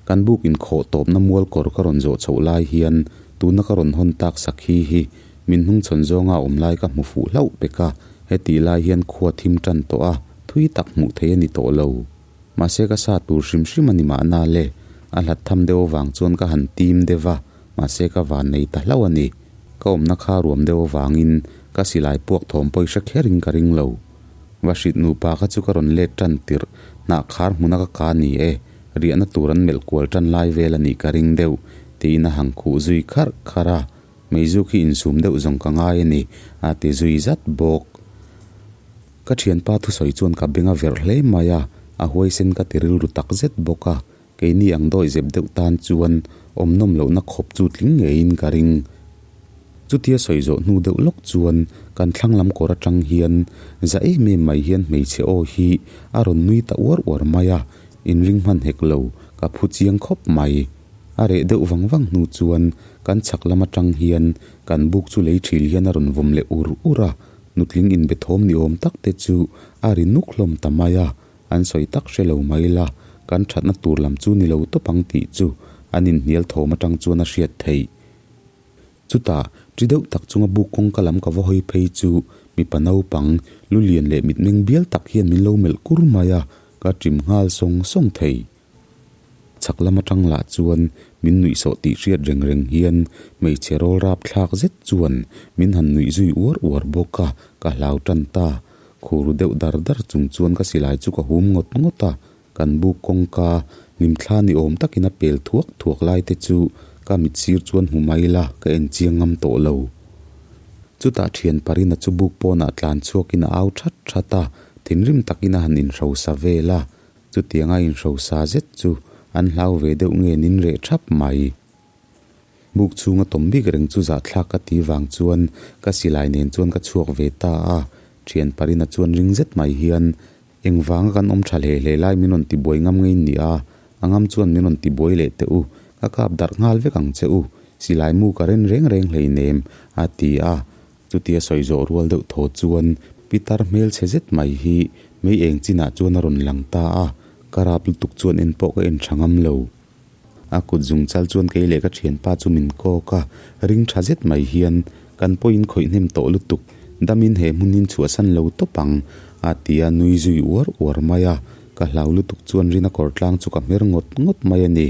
Kan buk inkhawh tawpna mual kawr ka rawn zawh chhoh lai hian tuna ka rawn hawn tak sakhi hi min hnungchhawn zawnga awm lai ka hmu fuh hlauh pek a, hetih lai hian khua thim tan tawh a, thui tak hmuh theih a ni tawh lo. Mahse ka sa tur hrim hrim a ni mahna le, a hlat tham deuh avang chuan ka han tim deuh va, mahse ka van nei ta hlauh a ni. Ka awmna kha ruam deuh avangin ka silai puak thawm pawi hre kherin ka ring lo. Va hrit nupa kha chu ka rawn let tan tirh, hnah khar hmuna ka ka ni e, riahna tur an melh kual tan lai vel a nih ka ring deuh, tiin a hang khuh zui kharh kharh a. Meizuk hi insum deuh zawng ka ngai a ni, a ti zui zat bawk. Ka thianpa thusawi chuan ka beng a verh hle mai a, a huaisen ka ti rilru tak zet bawk a, keini ang dawi zep deuh tan chuan awm nawm lohna khawp chu tling ngeiin ka ring. Chutia sawi zawh hnu deuh lawk chuan kan thlang lam kawr atang hian za em em mai hian hmeichhe aw hi a rawn nui ta uar uar mai a, inring hman hek lo, ka phu chiang khawp mai. A reh deuh vang vang hnu chuan kan chhak lam atang hian kan buk chu lei thil hian a rawn vawm leh ur ur a, Nutling inbe thawm ni awm tak te chu a ri nuk hlawm ta mai a, an sawi tak hre lo mai la, kan thatna tur lam chu ni lo tawp ang tih chu an inhnial thawm atang chuan a hriat theih. Chutah, ṭi deuh tak chunga buk kawngka lam ka va hawi phei chu mipa naupang, lu lian leh mitmeng bial tak hian min lo melh kur mai a, ka ṭim nghal sawng sawng thei. Chhak lam atang lah chuan min nuihsawh tih hriat reng reng hian hmeichhe rawl rap thlak zet chuan min han nuih zui uar uar bawk a, ka hlau tan ta. Khur deuh dar dar chung chuan ka silai chu ka hum ngawt ngawt a, kan buk kawngka hlimthla ni awm takin a pel thuak thuak lai te chu ka mit sir chuan hmu mai la ka en chiang ngam tawh lo. Chutah thian Parina chu buk pawnah tlan chhuakin a au that that a, thinrim takin a han inhrosa vel a. Chutianga inhrosa zet chu an hlau ve deuh nge nin reh thap mai. Buk chhunga tawm bik reng chu zahthlak ka ti vang chuan ka silai nen chuan ka chhuak ve ta a, thian Parina chuan ring zet mai hian engvanga kan awm tha hle hle lai min rawn ti buai ngam ngei ni a, a ngam chuan min rawn ti buai leh teh u, ka kap darh nghal vek ang che u, silai mu ka ren reng reng hleinem a ti a. Chutia sawi zawh rual deuh thaw chuan pitar hmelchhe zet mai hi mei eng chinah chuan a rawn lang ta a, ka rap lutuk chuan en pawh ka en tha ngam lo. A kut zung chal chuan kei leh ka thianpa chu min kawk a, ring tha zet mai hian kan pawhin khawih hnem tawh lutuk, damin he hmun hin chhuahsan lo tawp ang a ti a, nui zui uar uar mai a, ka hlau lutuk chuan rina kawr tlang chu ka hmer ngawt ngawt mai a ni.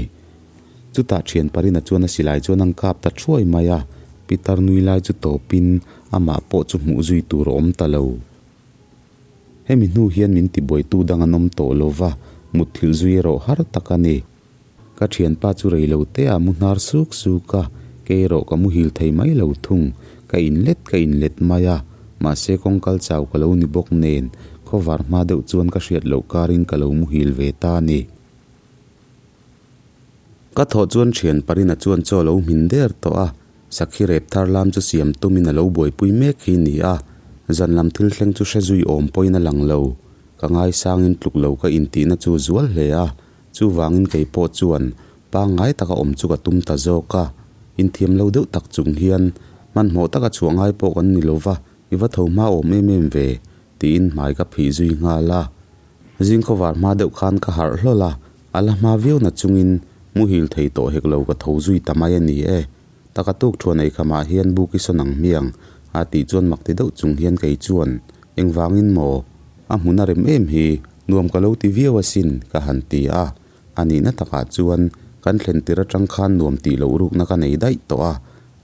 Chutah thian Parina chuan a silai chuan an kap ta thuai mai a, Pitar nui lai chu tawpin amah pawh chu hmuh zui tur a awm ta lo. Hemi hnu hian min tibuaitu dang an awm tawh lo va, mutthilh zui erawh har tak a ni. Ka thianpa chu rei lo te a mu hnar suk suk a, kei erawh ka muhil thei mai lo thung. Ka inlet ka inlet mai a, mahse kawngkal chau ka lo ni bawk nen, khawvar hma deuh chuan ka hriat loh karin ka lo muhil ve ta a ni. Ka thawh chuan thian Parina chuan chaw lo hmin der tawh a, sakhi rep thar lam chu siam tumin a lo buaipui mek hi ni a, zan lam thil thleng chu hre zui awm pawhin a lang lo. Ka ngaisangin tluk lo ka intihna chu zual hle a, chuvangin kei pawh chuan pangngai taka awm chu ka tum ta zawk a. Inthiam lo deuh tak chung hian hmanhmawh taka chhuah ngai pawh kan ni lo va, i va tho hma awm em em ve, tiin hmai ka phih zui nghal a. Zing khawvar hma deuh khan ka harh hlawl a, a la hma viau na chungin muhil thei tawh hek lo ka tho zui ta mai a ni e. Taka tuk thuan ei khamah hian buk i sawn ang hmiang a tih chuan mak ti deuh chung hian kei chuan, Engvangin maw? A hmun a rem em hi, nuam ka lo ti viau asin ka han ti a. A nihna takah chuan kan thlen tir atang khan nuam tih loh rukna ka nei daih tawh a,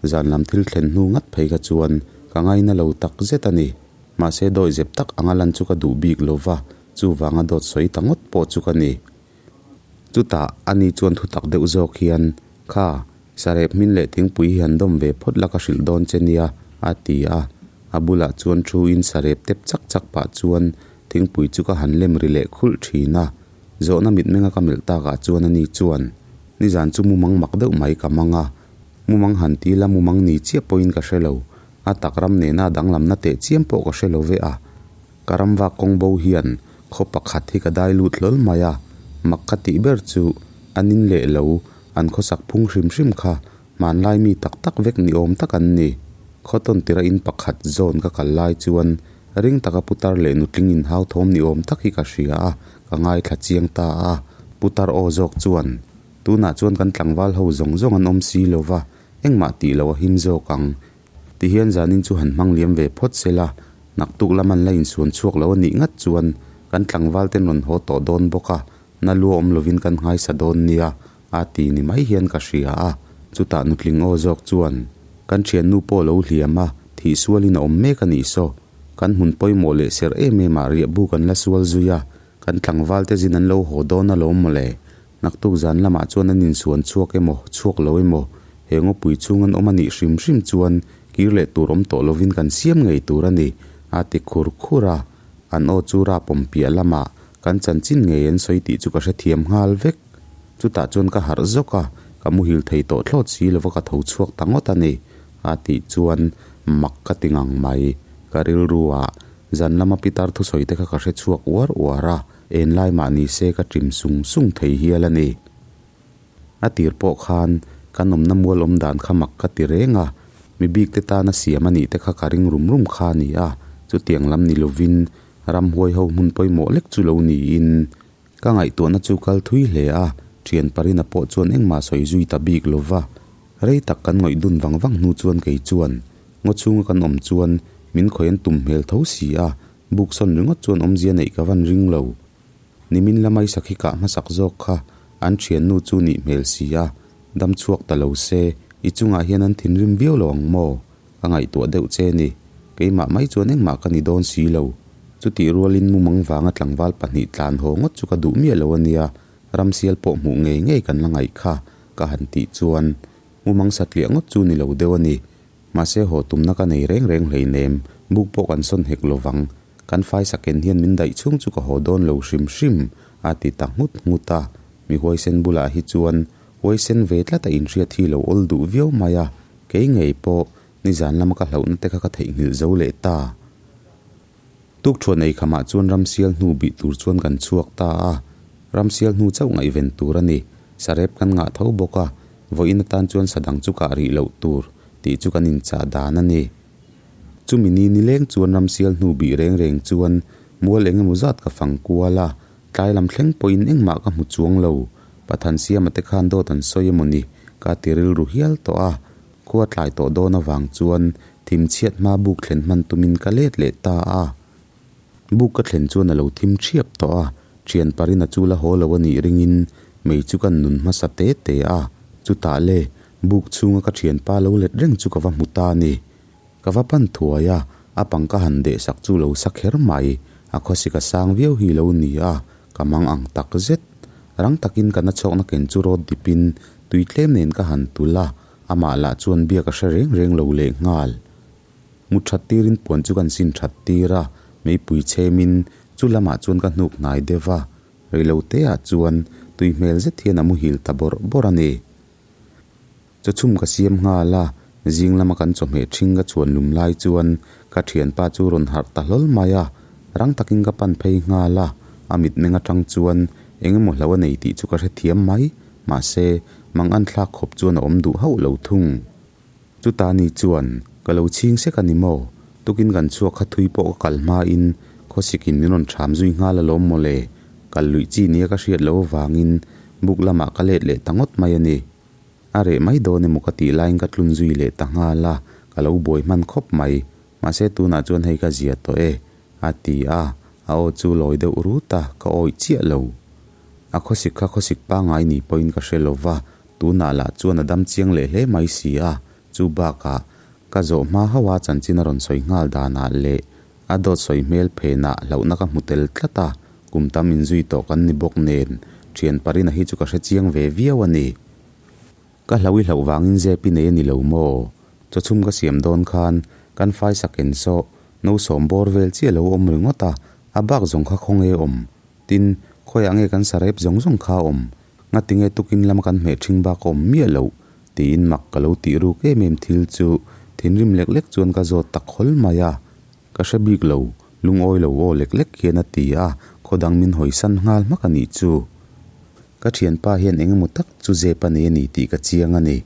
zan lam thil thlen hnu ngat phei kha chuan ka ngaina lo tak zet a ni. Mahse dawi zep tak anga lan chu ka duh bik lo va, chuvanga dawt sawi ta ngawt pawh chu ka ni. Chutah ani chuan thutak deuh zawk hian, Kha, sarep hmin leh thingpui hi han dawm ve phawt la ka hrilh dawn che nia, a ti a. A bulah chuan thu in sarep tep chak chak pah chuan thingpui chu ka han lem ri leh khulh thin a. Zawhna mitmenga ka melh takah chuan ani chuan, Nizan chu mumang mak deuh mai ka mang a, mumang han ti la mumang ni chiah pawhin ka hre lo, A tak ram nena danglamna teh chiam pawh ka hre lo ve a. Ka ram vak kawng bo hian khaw pakhat hi ka dai lut hlawl mai a, mak ka tih ber chu an in leh lo, an khawsak phung hrim hrim kha hmanlai mi tak tak vek ni awm tak an ni. Khaw tawn tira in pakhat zawn ka kal lai chuan ring taka putar leh nutling inhau thawm ni awm tak hi ka hria a, ka ngaithla chiang ta a. Putar aw zawk chuan, Tunah chuan kan tlangval ho zawng zawng an awm si lo va, Engmah tih loh a him zawk ang. Tihian zanin chu han hmang liam ve phawt se la, naktuk lam an la insuan chhuak lo a nih ngat chuan kan tlangval ten rawn haw tawh dawn bawk a, na lua awm lovin kan nghaisa dawn nia, a ti ni mai hian ka hria a. Chutah nutling aw zawk chuan, Kan thiannu pawh lo hliam a, thih sualin a awm mek a nih saw. Kan hmun pawimawh leh serh em em ah riahbu kan la sual zui a, kan tlangval te zin an lo haw dawn alawm mawle. Naktuk zan lamah chuan an insuan chhuak emaw, chhuak lo emaw, he ngawpui chhung an awm a nih hrim hrim chuan kir leh tur awm tawh lovin kan siam ngei tur a ni, a ti khur khur a. An aw chu rapawm piah lamah kan chanchin ngei an sawi tih chu ka hrethiam nghal vek. Chutah chuan ka harh zawk a, ka muhil thei tawh thlawt si lova ka tho chhuak ta ngawt a ni, a tih chuan mak ka ti ngang mai. Ka rilru ah zan lama pitar thusawi te kha ka hre chhuak uar uar a. Enlai mah ni se ka ṭim sung sung thei hial a ni. A tir pawh khan kan awmna mual awm dan kha mak ka ti reng a, mi bik te tana siam a nih te kha ka ring rum rum kha a ni a, chutiang lam ni lovin ramhuai ho hmun pawimawh lek chu lo niin ka ngaihtuahna chu kal thui hle a, ṭhian Parina pawh chuan engmah sawi zui ta bik lo va, rei tak kan ngawih dun vang vang hnu chuan kei chuan ngaw chhunga kan awm chuan min khawih an tum hmel tho si a, Buk sawn ringawt chuan awmzia neih ka van ring lo. Nimin lamai sakhi kah hmasak zawk kha an thiannu chu nih hmel si a, dam chhuak ta lo se, i chungah hian an thinrim viau lo ang maw? Ka ngaihtuah deuh che ni. Keimah mai chuan engmah ka ni dawn si lo. Chutih rualin mumang vanga tlangval pahnih tlan haw ngawt chu ka duh miah lo a nia, ramsial pawh hmuh ngei ngei kan la ngaih kha, ka han tih chuan mumang satliah ngawt chu ni lo deuh a ni. Mahse haw tumna ka nei reng reng hleinem, buk pawh kan sawn hek lovang. Kan fai saken hian min daih chhung chu ka haw dawn lo hrim hrim, a ti ta nghut nghut a. Mi huaisen bulah hi chuan huaisen ve tlat a inhriat hi lo awl duh viau mai a, kei ngei pawh nizan lama ka hlauhna te kha ka theihnghilh zo leh ta. Tukṭhuan ei khamah chuan ramsial hnu bih tur chuan kan chhuak ta a, ramsial hnu chauh ngaihven tur a ni. Sarep kan ngah tho bawk a, vawiin atan chuan sa dang chu kah rih loh tur tih chu kan inchah dan a ni. Chumi ni nileng chuan ramsial hnu bih reng reng chuan mual eng emaw zat ka fang kual a, tlai lam thleng pawhin engmah ka hmu chuang lo. Pathan Siama te khan dawt an sawi emaw ni ka ti rilru hial tawh a, Khua tlai tawh dawn avang chuan thim chhiat hma buk thlen hman tumin ka let leh ta a. Buk ka thlen chuan a lo thim thiap tawh a, thian Parina chu la haw lo a nih ringin mei chu kan nun hmasa te te a. Chutah le, buk chhunga ka thianpa lo let reng chu ka va hmu ta a ni. Ka va pan thuai a, a pang ka han deh sak chu lo sa kher mai, a khawsik a sang viau hi lo ni a, ka mang ang tak zet. Rang takin ka nachhawkna ken chu rawt dipin tui tlem nen ka han tulh a, amah lah chuan biak a hre reng reng lo leh nghal. Mut that tirin puan chu kan sin that tir a, meipui chhemin chu lamah chuan ka hnuk hnai deuh va, reiloteah chuan tui hmel zet hian a muhil ta bawrh bawrh a ni. Chawchhum ka siam nghal a, zing lama kan chawhmeh ṭhing ka chhuan lum lai chuan ka ṭhianpa chu rawn harh ta hlawl mai a, rang takin ka pan phei nghal a, a mitmeng aṭang chuan eng emaw hlo a nei tih chu ka hrethiam mai, mahse, mang an thlak khawp chuan a awm duh hauh lo thung. Chuta ni chuan ka lo chhing sek a ni maw? Tukin kan chhuak kha thui pawh ka kal hmain khawsikin min rawn ṭham zui nghal alawm mawle, kal luih chi nia ka hriat loh avangin buk lamah ka let leh ta ngawt mai a ni. A reh mai dawn emaw ka tih laiin ka tlun zui leh ta nghal a, ka lo buai hman khawp mai. Mahse tunah chuan hei ka zia tawh e, a ti a, a aw chu lawi deuh rut a, ka awih chiah lo. A khawsik kha khawsik pangngai ni pawhin ka hre lo va, tunah lah chuan a dam chiang leh hle mai si a, chu bakah ka zawh hma hauh a chanchin a rawn sawi nghal danah leh a dawt sawi hmel phenah hlauhna ka hmu tel tlat a, kum tam inzui tawh kan ni bawk nen thian Parina hi chu ka hre chiang ve viau a ni. Ka hlauh i hlauh vangin zep i nei a ni lo maw? Chawchhum ka siam dawn khan kan fai sak en saw no sawm bawr vel chiah lo awm ringawt a, a bak zawng kha khawnge awm? Tin, khawiah nge kan sarep zawng zawng kha awm? Ngatinge tukin lama kan hmeh ṭhing bak a awm miah loh? tiin mak ka lo tih ruk em em thil chu thinrim lek lek chuan ka zawt ta khawl mai a. Ka hre bik lo, lungawi lo aw lek lek hian a ti a, khaw dang min hawisan nghal hmak a nih chu. Ka thianpa hian eng emaw tak chu zep a nei a ni tih ka chiang a ni.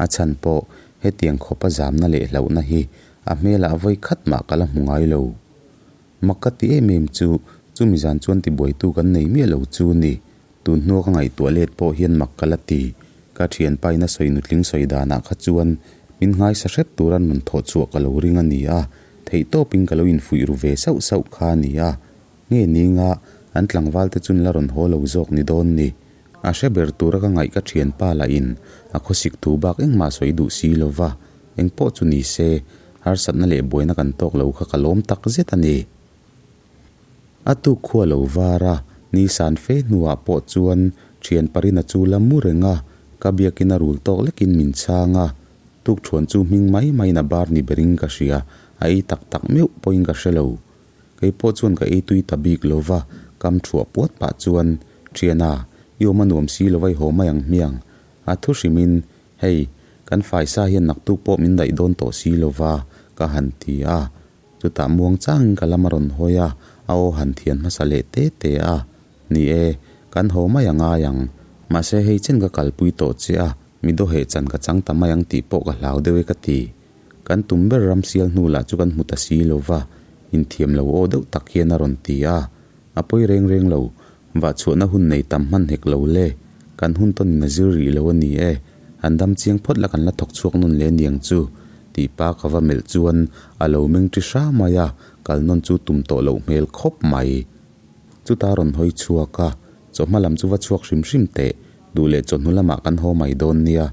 A chhan pawh hetiang khawpa zamna leh hlauhna hi a hmelah vawi khat mah ka la hmu ngai lo. Mak ka ti em em chu, chumi zan chuan tibuaitu kan nei miah lo chu ni. Tun hnua ka ngaihtuah let pawh hian mak ka la ti. Ka thianpa in a sawi nutling sawi danah kha chuan min nghaisa hrep tura rawn thawh chhuah ka lo ring a ni a, theihtawpin ka lo infuih ru ve sauh sauh kha a ni a. Nge ninga an tlangval te chun la rawn haw lo zawk ni dawn ni. A hre ber tura ka ngaih ka thianpa lah in a khawsik thu bak engmah sawi duh si lo va, engpawh chu ni se, harsatna leh buaina kan tawk lo kha ka lawm tak zet a ni. A tuk khua lo var a, ni san fe hnuah pawh chuan thian Parina chu la mu reng a, ka biakin a rul tawk lekin min chhang a, tuk thuan chu hming mai maiin a bar ni berin ka hria, a ei tak tak meuh pawhin ka hre lo. Kei pawh chuan ka ei tui ta bik lo va, kam thuah puat pah chuan, Thiana, i awm a nuam si lo va i haw mai ang hmiang. A thu hrimin, Hei, kan faisa hian naktuk pawh min daih dawn tawh si lo va, ka han ti a. Chutah muang changin ka lam a rawn hawi a, a aw han thian hmasa leh te te a. Ni e, kan haw mai a ngai ang. Mahse hei chen ka kalpui tawh che a, mi dawheh chan ka chang ta mai ang tih pawh ka hlau deuh e ka ti. Kan tum ber ram sial hnu lah chu kan hmu ta si lo va, inthiam lo aw deuh tak hian a rawn ti a. A pawi reng reng lo, vah chhuahna hun nei tam hman hek lo le, kan hun tawnin a zir rih lo a ni e, han dam chiang phawt la kan la thawk chhuak nawn leh aniang chu, tih pa ka va melh chuan a lo meng ṭi hra mai a, kal nawn chu tum tawh loh hmel khawp mai. Chuta rawn hawi chhuak a, chawhma lam chu va chhuak hrim hrim teh, duh leh chawhnu lamah kan haw mai dawn nia,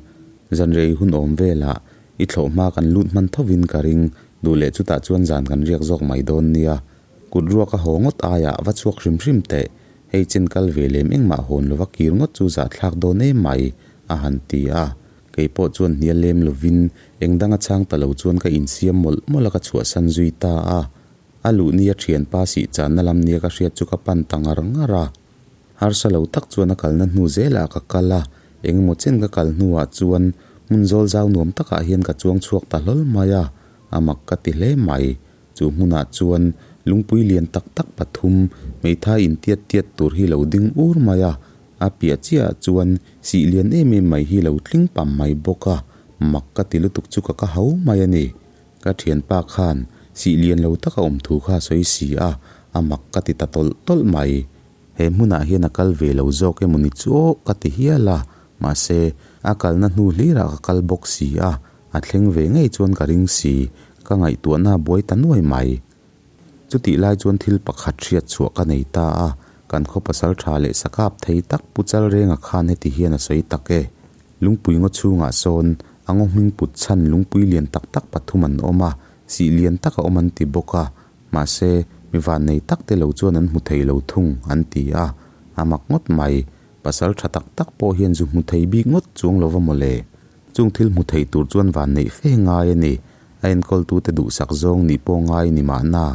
zanrei hun awm velah I thlawh hma kan lut hman thovin ka ring, duh leh chutah chuan zan kan riak zawk mai dawn nia. Kut ruak a haw ngawt aiah va chhuak hrim hrim teh, hei chen kal ve lem engmah hawn lova kir ngawt chu zahthlak dawn em mai, a han ti a. Kei pawh chuan hnial lem lovin eng dang a chhang ta lo chuan ka insiam mawlh mawlh a ka chhuahsan zui ta a. A luh nia thianpa sih channa lam nia ka hriat chu ka pan ta ngar ngar a. Harsa lo tak chuan a kalna hnu zelah ka kal a, engemaw chen ka kal hnuah chuan hmun zawl zau nuam takah hian ka chuang chhuak ta hlawl mai a, a mak ka ti hle mai. Chu hmunah chuan lungpui lian tak tak pathum hmeithai intiat tiat tur hi lo ding ur mai a, a piah chiahah chuan sih lian em em mai hi lo tling pam mai bawk a, mak ka ti lutuk chu ka ka hau mai a ni. Ka thianpa khan sih lian lo taka awm thu kha a sawi si a, a mak ka ti ta tawlh tawlh mai. He hmunah hian a kal ve lo zawk emaw ni chu aw ka ti hial a, mahse a kalna hnu hlirah ka kal bawk si a, a thleng ve ngei chuan ka ring si, ka ngaihtuahna a buai ta nuai mai. Chutih lai chuan thil pakhat hriat chhuah ka nei ta a, kan khaw pasal tha leh sakap thei tak Pu Chalrenga khan heti hian a sawi tak e. Lungpui ngaw chhungah sawn a ngaw hming put chhan lungpui lian tak tak pathum an awm a, sih lian tak a awm an ti bawk a, mahse mi vannei tak te lo chuan an hmu thei lo thung an ti a, a mak ngawt mai. Pasal tha tak tak pawh hian zu hmu thei bik ngawt chuang lo va mawle. Chung thil hmu thei tur chuan vanneih fe ngai a ni. A enkawltute duhsak zawng nih pawh ngai ni mahna.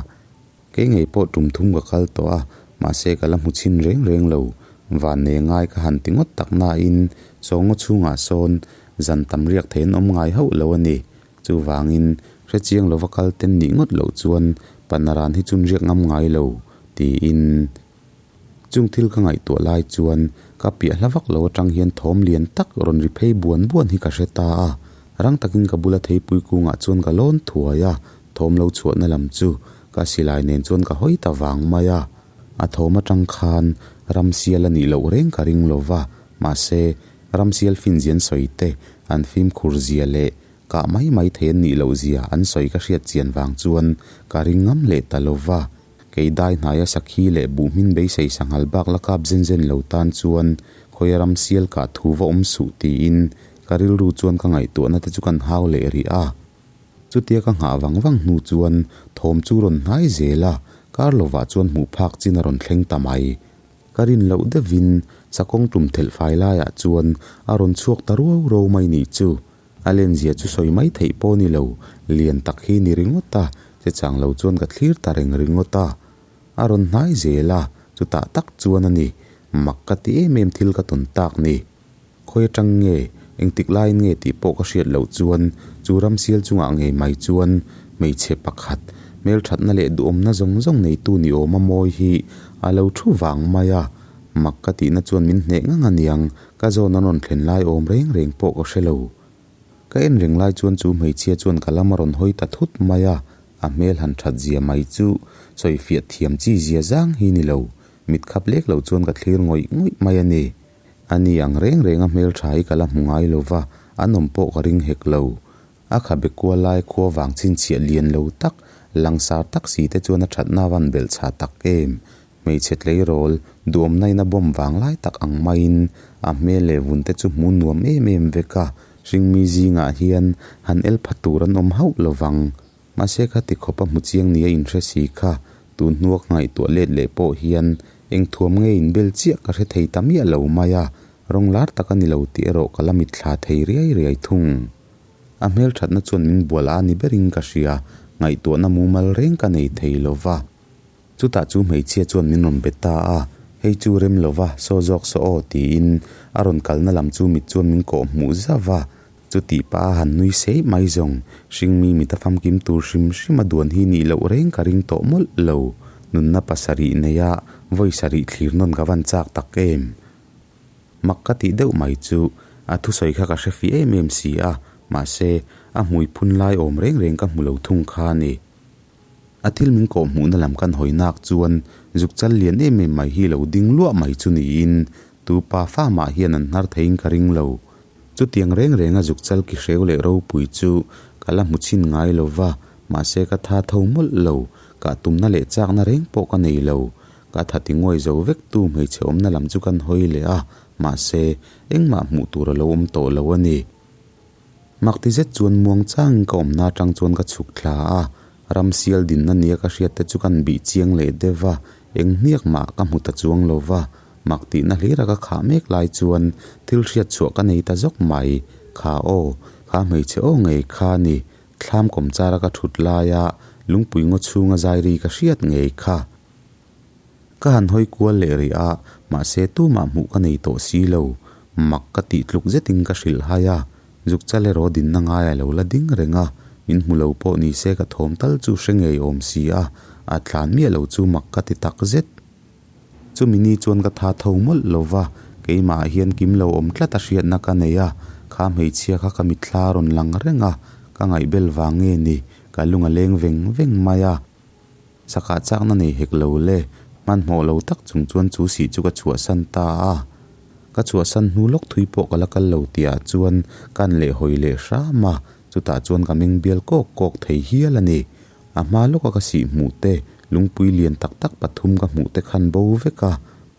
Kei ngei pawh tum thum ka kal tawh a, mahse ka la hmu chhin reng reng lo. Vannei ngai ka han ti ngawt tak nain sawngaw chhungah sawn zan tam riak thei an awm ngai hauh lo a ni. Chuvangin hrechiang lova kal ten nih ngawt loh chuan Panaran hi chun riak ngam ngai lo, tiin. Chung thil ka ngaihtuah lai chuan ka piah hla vak lo atang hian thawm lian tak rawn ri phei buan buan hi ka hre ta a. Rang takin ka bula theipui kungah chuan ka lawn thuai a, thawm lo chhuahna lam chu ka silai nen chuan ka hawi ta vang mai a. A thawm atang khan ramsial a nih loh reng ka ring lo va, mahse ramsial finzian sawi te an fimkhur zia leh kah mai mai thei an nih loh zia an sawi ka hriat chian vang chuan ka ring ngam leh ta lo va. Kei dai hnaia sakhi leh buhhmin beisei sanghal bak la kap zen zen lo tan chuan khawia ram sial kah thu va awm suh tiin ka rilru chuan ka ngaihtuahna te chu kan hau leh rih a. Chutia ka nghah vang vang hnu chuan thawm chu rawn hnai zel a, kar lovah chuan hmuh phak chin a rawn thleng ta mai. Ka rin loh deuhin sakawng tum thelh fai laiah chuan a rawn chhuak ta ruau ruau mai nih chu. A lenzia chu sawi mai theih pawh ni lo, lian tak hi ni ringawt a, che chang lo chuan ka thlir ta reng ringawt a. A rawn hnai zel a, chutah tak chuan a ni, mak ka ti em em thil ka tawn tak ni. Khawi atang nge, engtik laiin nge tih pawh ka hriat loh chuan chu ramsial chungah ngei mai chuan hmeichhe pakhat, hmelthatna leh duhawmna zawng zawng neitu ni awm a mawi hi a lo thu vang mai a. Mak ka tihna chuan min hneh ngang a niang, ka zawn an rawn thlen lai awm reng reng pawh ka hre lo. Ka en reng lai chuan chu hmeichhia chuan ka lam a rawn hawi ta thut mai a, a hmel han that zia mai chu sawi fiah thiam chi zia zang hi ni lo, mit khap lek lo chuan ka thlir ngawih ngawih mai a ni. A ni ang reng reng a hmel tha hi ka la hmu ngai lo va, an awm pawh ka ring hek lo. A khabe kual lai khua vang chhinchhiah lian lo tak, langsar tak si te chuan a thatna a van belh chha tak em. Hmeichhe tleirawl, duhawmna in a bawm vang lai tak ang maiin a hmel leh vun te chu hmu nuam em em vek a, hringmi zingah hian han el pha tur an awm hauh lo vang. Mahse kha ti khawp a hmu chiang nia inhre si kha, tun hnua ka ngaihtuah let leh pawh hian eng thuam nge inbel chiah ka hre thei ta miah lo mai a, rawng lar tak a ni lo tih erawh ka la mitthla thei riai riai thung. A hmelthatna chuan min bual a ni berin ka hria, ngaihtuahna mumal reng ka nei thei lo va. Chutah chu hmeichhia chuan min rawn be ta a, Hei chu rem lo va, saw zawk saw aw tiin a rawn kalna lam chu mit chuan min kawh hmuh zauh a. Chutih pah a han nui seih mai zawng, hringmi mit a famkim tur hrim hrim a duan hi nih loh reng ka ring tawh mawlh lo. Nunna pasarih neia vawi sarih thlir nawn ka van chak tak em? Mak ka tih deuh mai chu a thusawi kha ka hre fi em em si a, mahse a hmui phun lai awm reng reng ka hmu lo thung kha a ni. A thil min kawh hmuhna lam kan hawi nak chuan zuk chal lian em em mai hi lo ding luah mai chu niin tu pa fa mah hian an hnar theiin ka ring lo. Chutiang reng renga zuk chal ki hreu leh ropui chu ka la hmu chhin ngai lo va, mahse ka tha tho mawlh lo, kah tumna leh chakna reng pawh ka nei lo. Ka tha ti nguai zo vek tu hmeichhe awmna lam chu kan hawi leh a, mahse engmah hmuh tur a lo awm tawh lo a ni. Mak ti zet chuan muang changin ka awmna atang chuan ka chhuk thla a, ramsial dinna nia ka hriat te chu kan bih chiang leh deuh va, eng hniak mah ka hmu ta chuang lo va, mak tihna hlira ka khah mek lai chuan thil hriat chhuah ka nei ta zawk mai, kha aw, kha hmeichhe aw ngei kha a ni, thlam kawmchara ka thut laia lungpui ngaw chhunga zai ri ka hriat ngei kha. Ka han hawi kual leh rih a, mahse tumah hmuh ka nei tawh si lo. Mak ka tih tluk zetin ka hrilh hai a, zuk chal erawh dinna ngai a lo la ding reng a, min hmu lo pawh ni se ka thawm tal chu hre ngei awm si a, a tlan miah lo chu mak ka ti tak zet. Chumi ni chuan ka tha tho mawlh lo va, keimah ah hian kim lo awm tlat a hriatna ka nei a, kha hmeichhia kha ka mitthla a rawn lang reng a, ka ngaihbel vang nge ni, ka lung a leng veng veng mai a. Sakah chakna nei hek lo le, hmanhmawh lo tak chung chuan chu sih chu ka chhuahsan ta a. Ka chhuahsan hnu lawk thui pawh ka la kal lo tihah chuan kan leh hawi leh hram a, chutah chuan ka meng bial kawk kawk thei hial a ni. A hma lawka ka sih hmuh te, lungpui lian tak tak pathum ka hmuh te khan bo vek a,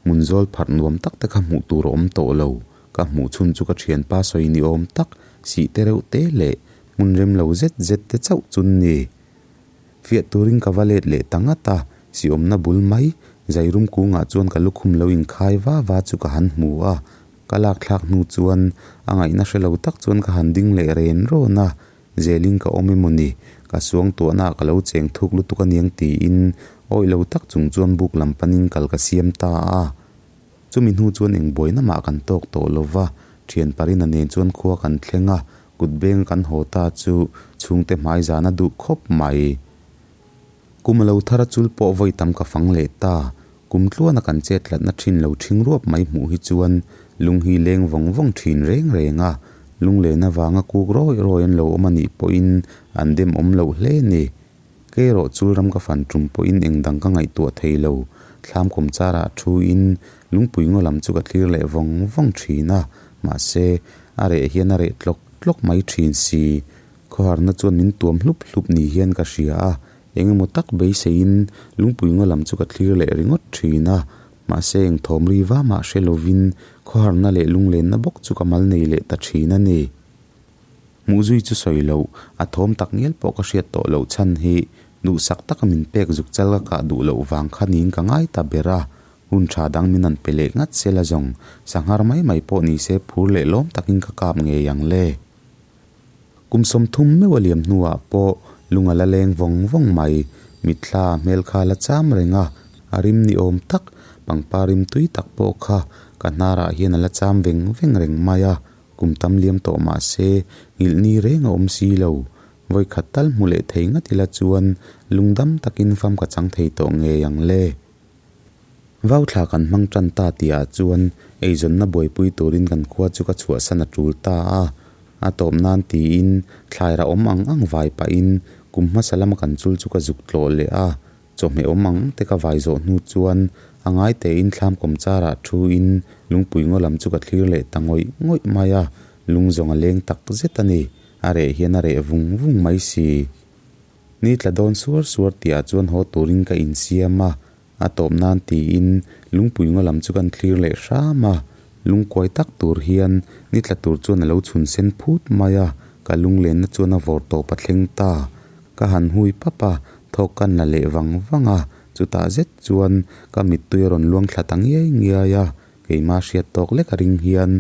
hmun zawl pharh nuam tak te kha hmuh tur a awm tawh lo. Ka hmuh chhun chu ka thianpa sawi ni awm tak, sih te reuh te leh hmun rem lo zet zet te chauh chun ni. Fiah turin ka va let leh ta ngat a, siawmna bul mai, Zairum kungah chuan ka lukhum lo inkhai va va chu ka han hmu a, ka lak thlak hnu chuan a ngaihna hre lo tak chuan ka han ding leh ren rawn a, zelin ka awm emaw ni, ka suangtuahna ah ka lo cheng thuk lutuk aniang tiin awih lo tak chung chuan buk lam panin kal ka siam ta a. Chumi hnu chuan eng buaina mah kan tawk tawh lo va, thian Parina nen chuan khua kan thleng a, kut beng kan haw ta chu chhungte hmai zan a duh khawp mai. Kum a lo thar a chul pawh vawi tam ka fang leh ta, kum tluana kan chet tlatna thin lo thing ruap mai hmuh hi chuan lung hi leng vawng vawng thin reng reng a, lunglen avanga kuk rawi rawi an lo awm a nih pawhin an dem awm loh hle ni. Kei erawh chul ram ka fan tum pawhin eng dang ka ngaihtuah thei lo. Thlam kawm charah thu in lungpui ngaw lam chu ka thlir leh vawng vawng thin a, mahse a reh hian a reh tlawk tlawk mai thin si. Khawharna chuan min tuam hlup hlup ni hian ka hria a, eng emaw tak beiseiin lungpui ngaw lam chu ka thlir leh ringawt thin a, mahse eng thawm ri va mah hre lovin khawharna leh lunglenna bawk chu ka mal nei leh ta thin a ni. Hmuh zui chu sawi loh, a thawm tak ngial pawh ka hriat tawh loh chhan hi duhsak taka min pek zuk chal ka kah duh loh vang kha niin ka ngai ta ber a, hun tha dang min an pe leh ngat sela zawng, sanghar mai mai pawh ni se phur leh lawm takin ka kap ngei ang le. Kum 30 meuh a liam hnuah pawh lung a la leng vawng vawng mai, mitthla hmel kha a la cham reng a, a rim ni awm tak, pangpar rim tui tak pawh kha ka hnarah hian a la cham veng veng reng mai a, Kum tam liam tawh mah se, nghilh ni reng a awm si lo. Vawi khat tal hmu leh thei ngat ila chuan lungdam takin fam ka chang thei tawh ngei ang le. Vau thla kan hmang tan ta tihah chuan eizawnna buaipui turin kan khua chu ka chhuahsan a tul ta a. A tawp nan tiin thlaira awm ang ang vai pahin kum hmasa lama kan chul chu ka zuk tlawh leh a. Chawhmeh awm ang te ka vai zawh hnu chuan a ngai tein thlam kawm charah thu in lungpui ngaw lam chu ka thlir leh ta ngawih ngawih mai a, lung zawng a leng tak zet a ni, a reh hian a reh vung vung mai si. Ni tla dawn suar suar tihah chuan haw turin ka insiam a, a tawp nan tiin lungpui ngaw lam chu kan thlir leh hram a, lungkuai tak tur hian ni tla tur chuan a lo chhun sen phut mai a, ka lunglenna chuan a vawr tawp a thleng ta. Ka han hui pap a, thawk kan la leh vang vang a, chutah zet chuan ka mittui a rawn luang thla ta ngiai ngiai a, keimah hriat tawk lek a ring hian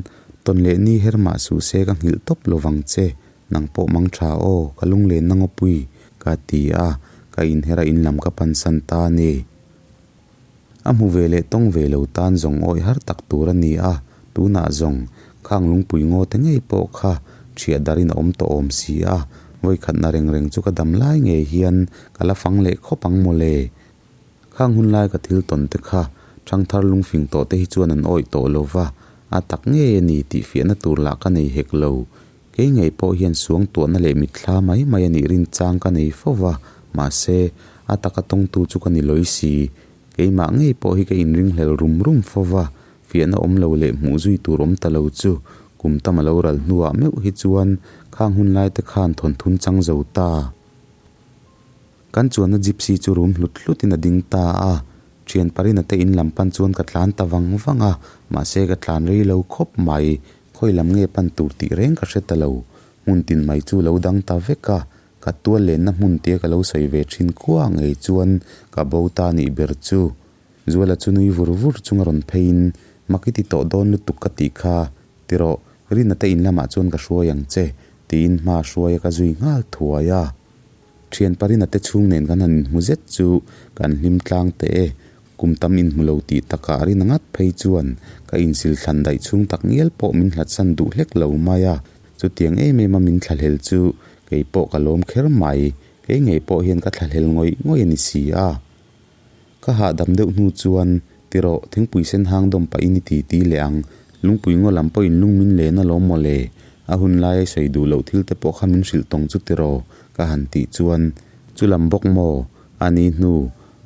tawn leh ni her mah suh se ka nghilh tawp lo vang che, nang pawh mang tha aw, ka lunglenna ngawpui, ka ti a, ka inher a in lam ka pansan ta a ni. A hmu ve leh tawng ve lo tan zawng awih har tak tur a ni a, tunah zawng khang lungpui ngaw te ngei pawh kha ṭhiah darin a awm tawh awm si a, vawikhatna reng reng chu ka dam lai ngei hian ka la fang leh khawp ang mawle. Khang hun lai ka thil tawn te kha ṭhangthar lungfing tawh te hi chuan an awih tawh lo va, a tak ngei a ni tih fiahna tur lah ka nei hek lo. Kei ngei pawh hian suangtuahna leh mitthla mai mai a nih rin chang ka nei fo va, mahse, a taka tawngtu chu ka ni lawi si. Keimah ngei pawh hi ka inringhlel rum rum fo va, fiahna awm lo leh hmuh zui tur awm ta lo chu kum tam a lo ral hnuah meuh hi chuan khang hun lai te khan thawnthun chang zo ta. Kan chuanna gypsy chu rum hlut hlutin a ding ta a, thian Parina te in lam pan chuan ka tlan ta vang vang a, mahse ka tlan rei lo khawp mai, khawi lam nge pan tur tih reng ka hre ta lo, hmun tin mai chu lo dang ta vek a, ka tual lenna hmun tia ka lo sawi ve thin khua ngei chuan ka bo ta nih ber chu. Zuala chu nui vur vur chunga rawn pheiin, Mak i ti tawh dawn lutuk ka tih kha, tirawh, Rina te in lamah chuan ka hruai ang che, tiin hma hruaia ka zui nghal thuai a. Thian Parina te chhung nen kan han inhmu zet chu kan hlim tlang teh e. Kum tam inhmu lo tih takah rin ngat phei chuan ka insil thlan daih chhung tak ngial pawh min hlatsan duh hlek lo mai a. Chutiang em em a min thlahlel chu kei pawh ka lawm kher mai. Kei ngei pawh hian ka thlahlel ngawih ngawih a ni si a. Ka hahdam deuh hnu chuan Tirawh, thingpui sen hang dawm pahin i ti ti leh ang. Lungpui ngaw lam pawhin lung min len alawm maw le? A hun laia i sawi duh loh thil te pawh kha min hrilh tawng chu tiraw? Ka han tih chuan, Chu lam bawk maw? A ni hnu,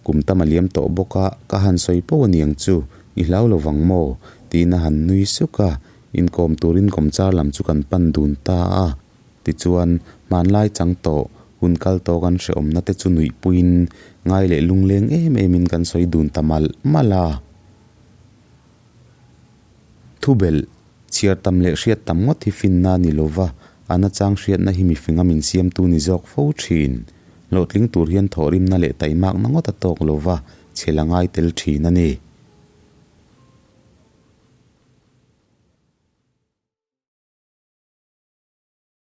kum tam a liam tawh bawk a, ka han sawi poh a niang chu, i hlau lo vang maw? Tiin a han nui suk a, inkawm turin kawmchar lam chu kan pan dun ta a. Tichuan, hmanlai chang tawh, hun kal tawh kan hrehawmna te chu nuihpuiin ngai leh lungleng em emin kan sawi dun ta malh malh a. Thubelh, chhiar tam leh hriat tam ngawt hi finna a ni lova, a nachang hriatna hi mifinga min siamtu ni zawk fo thin. Hlawhtling tur hian thawhrimna leh taimakna ngawt a tawk lova, chhel a ngai tel thin a ni.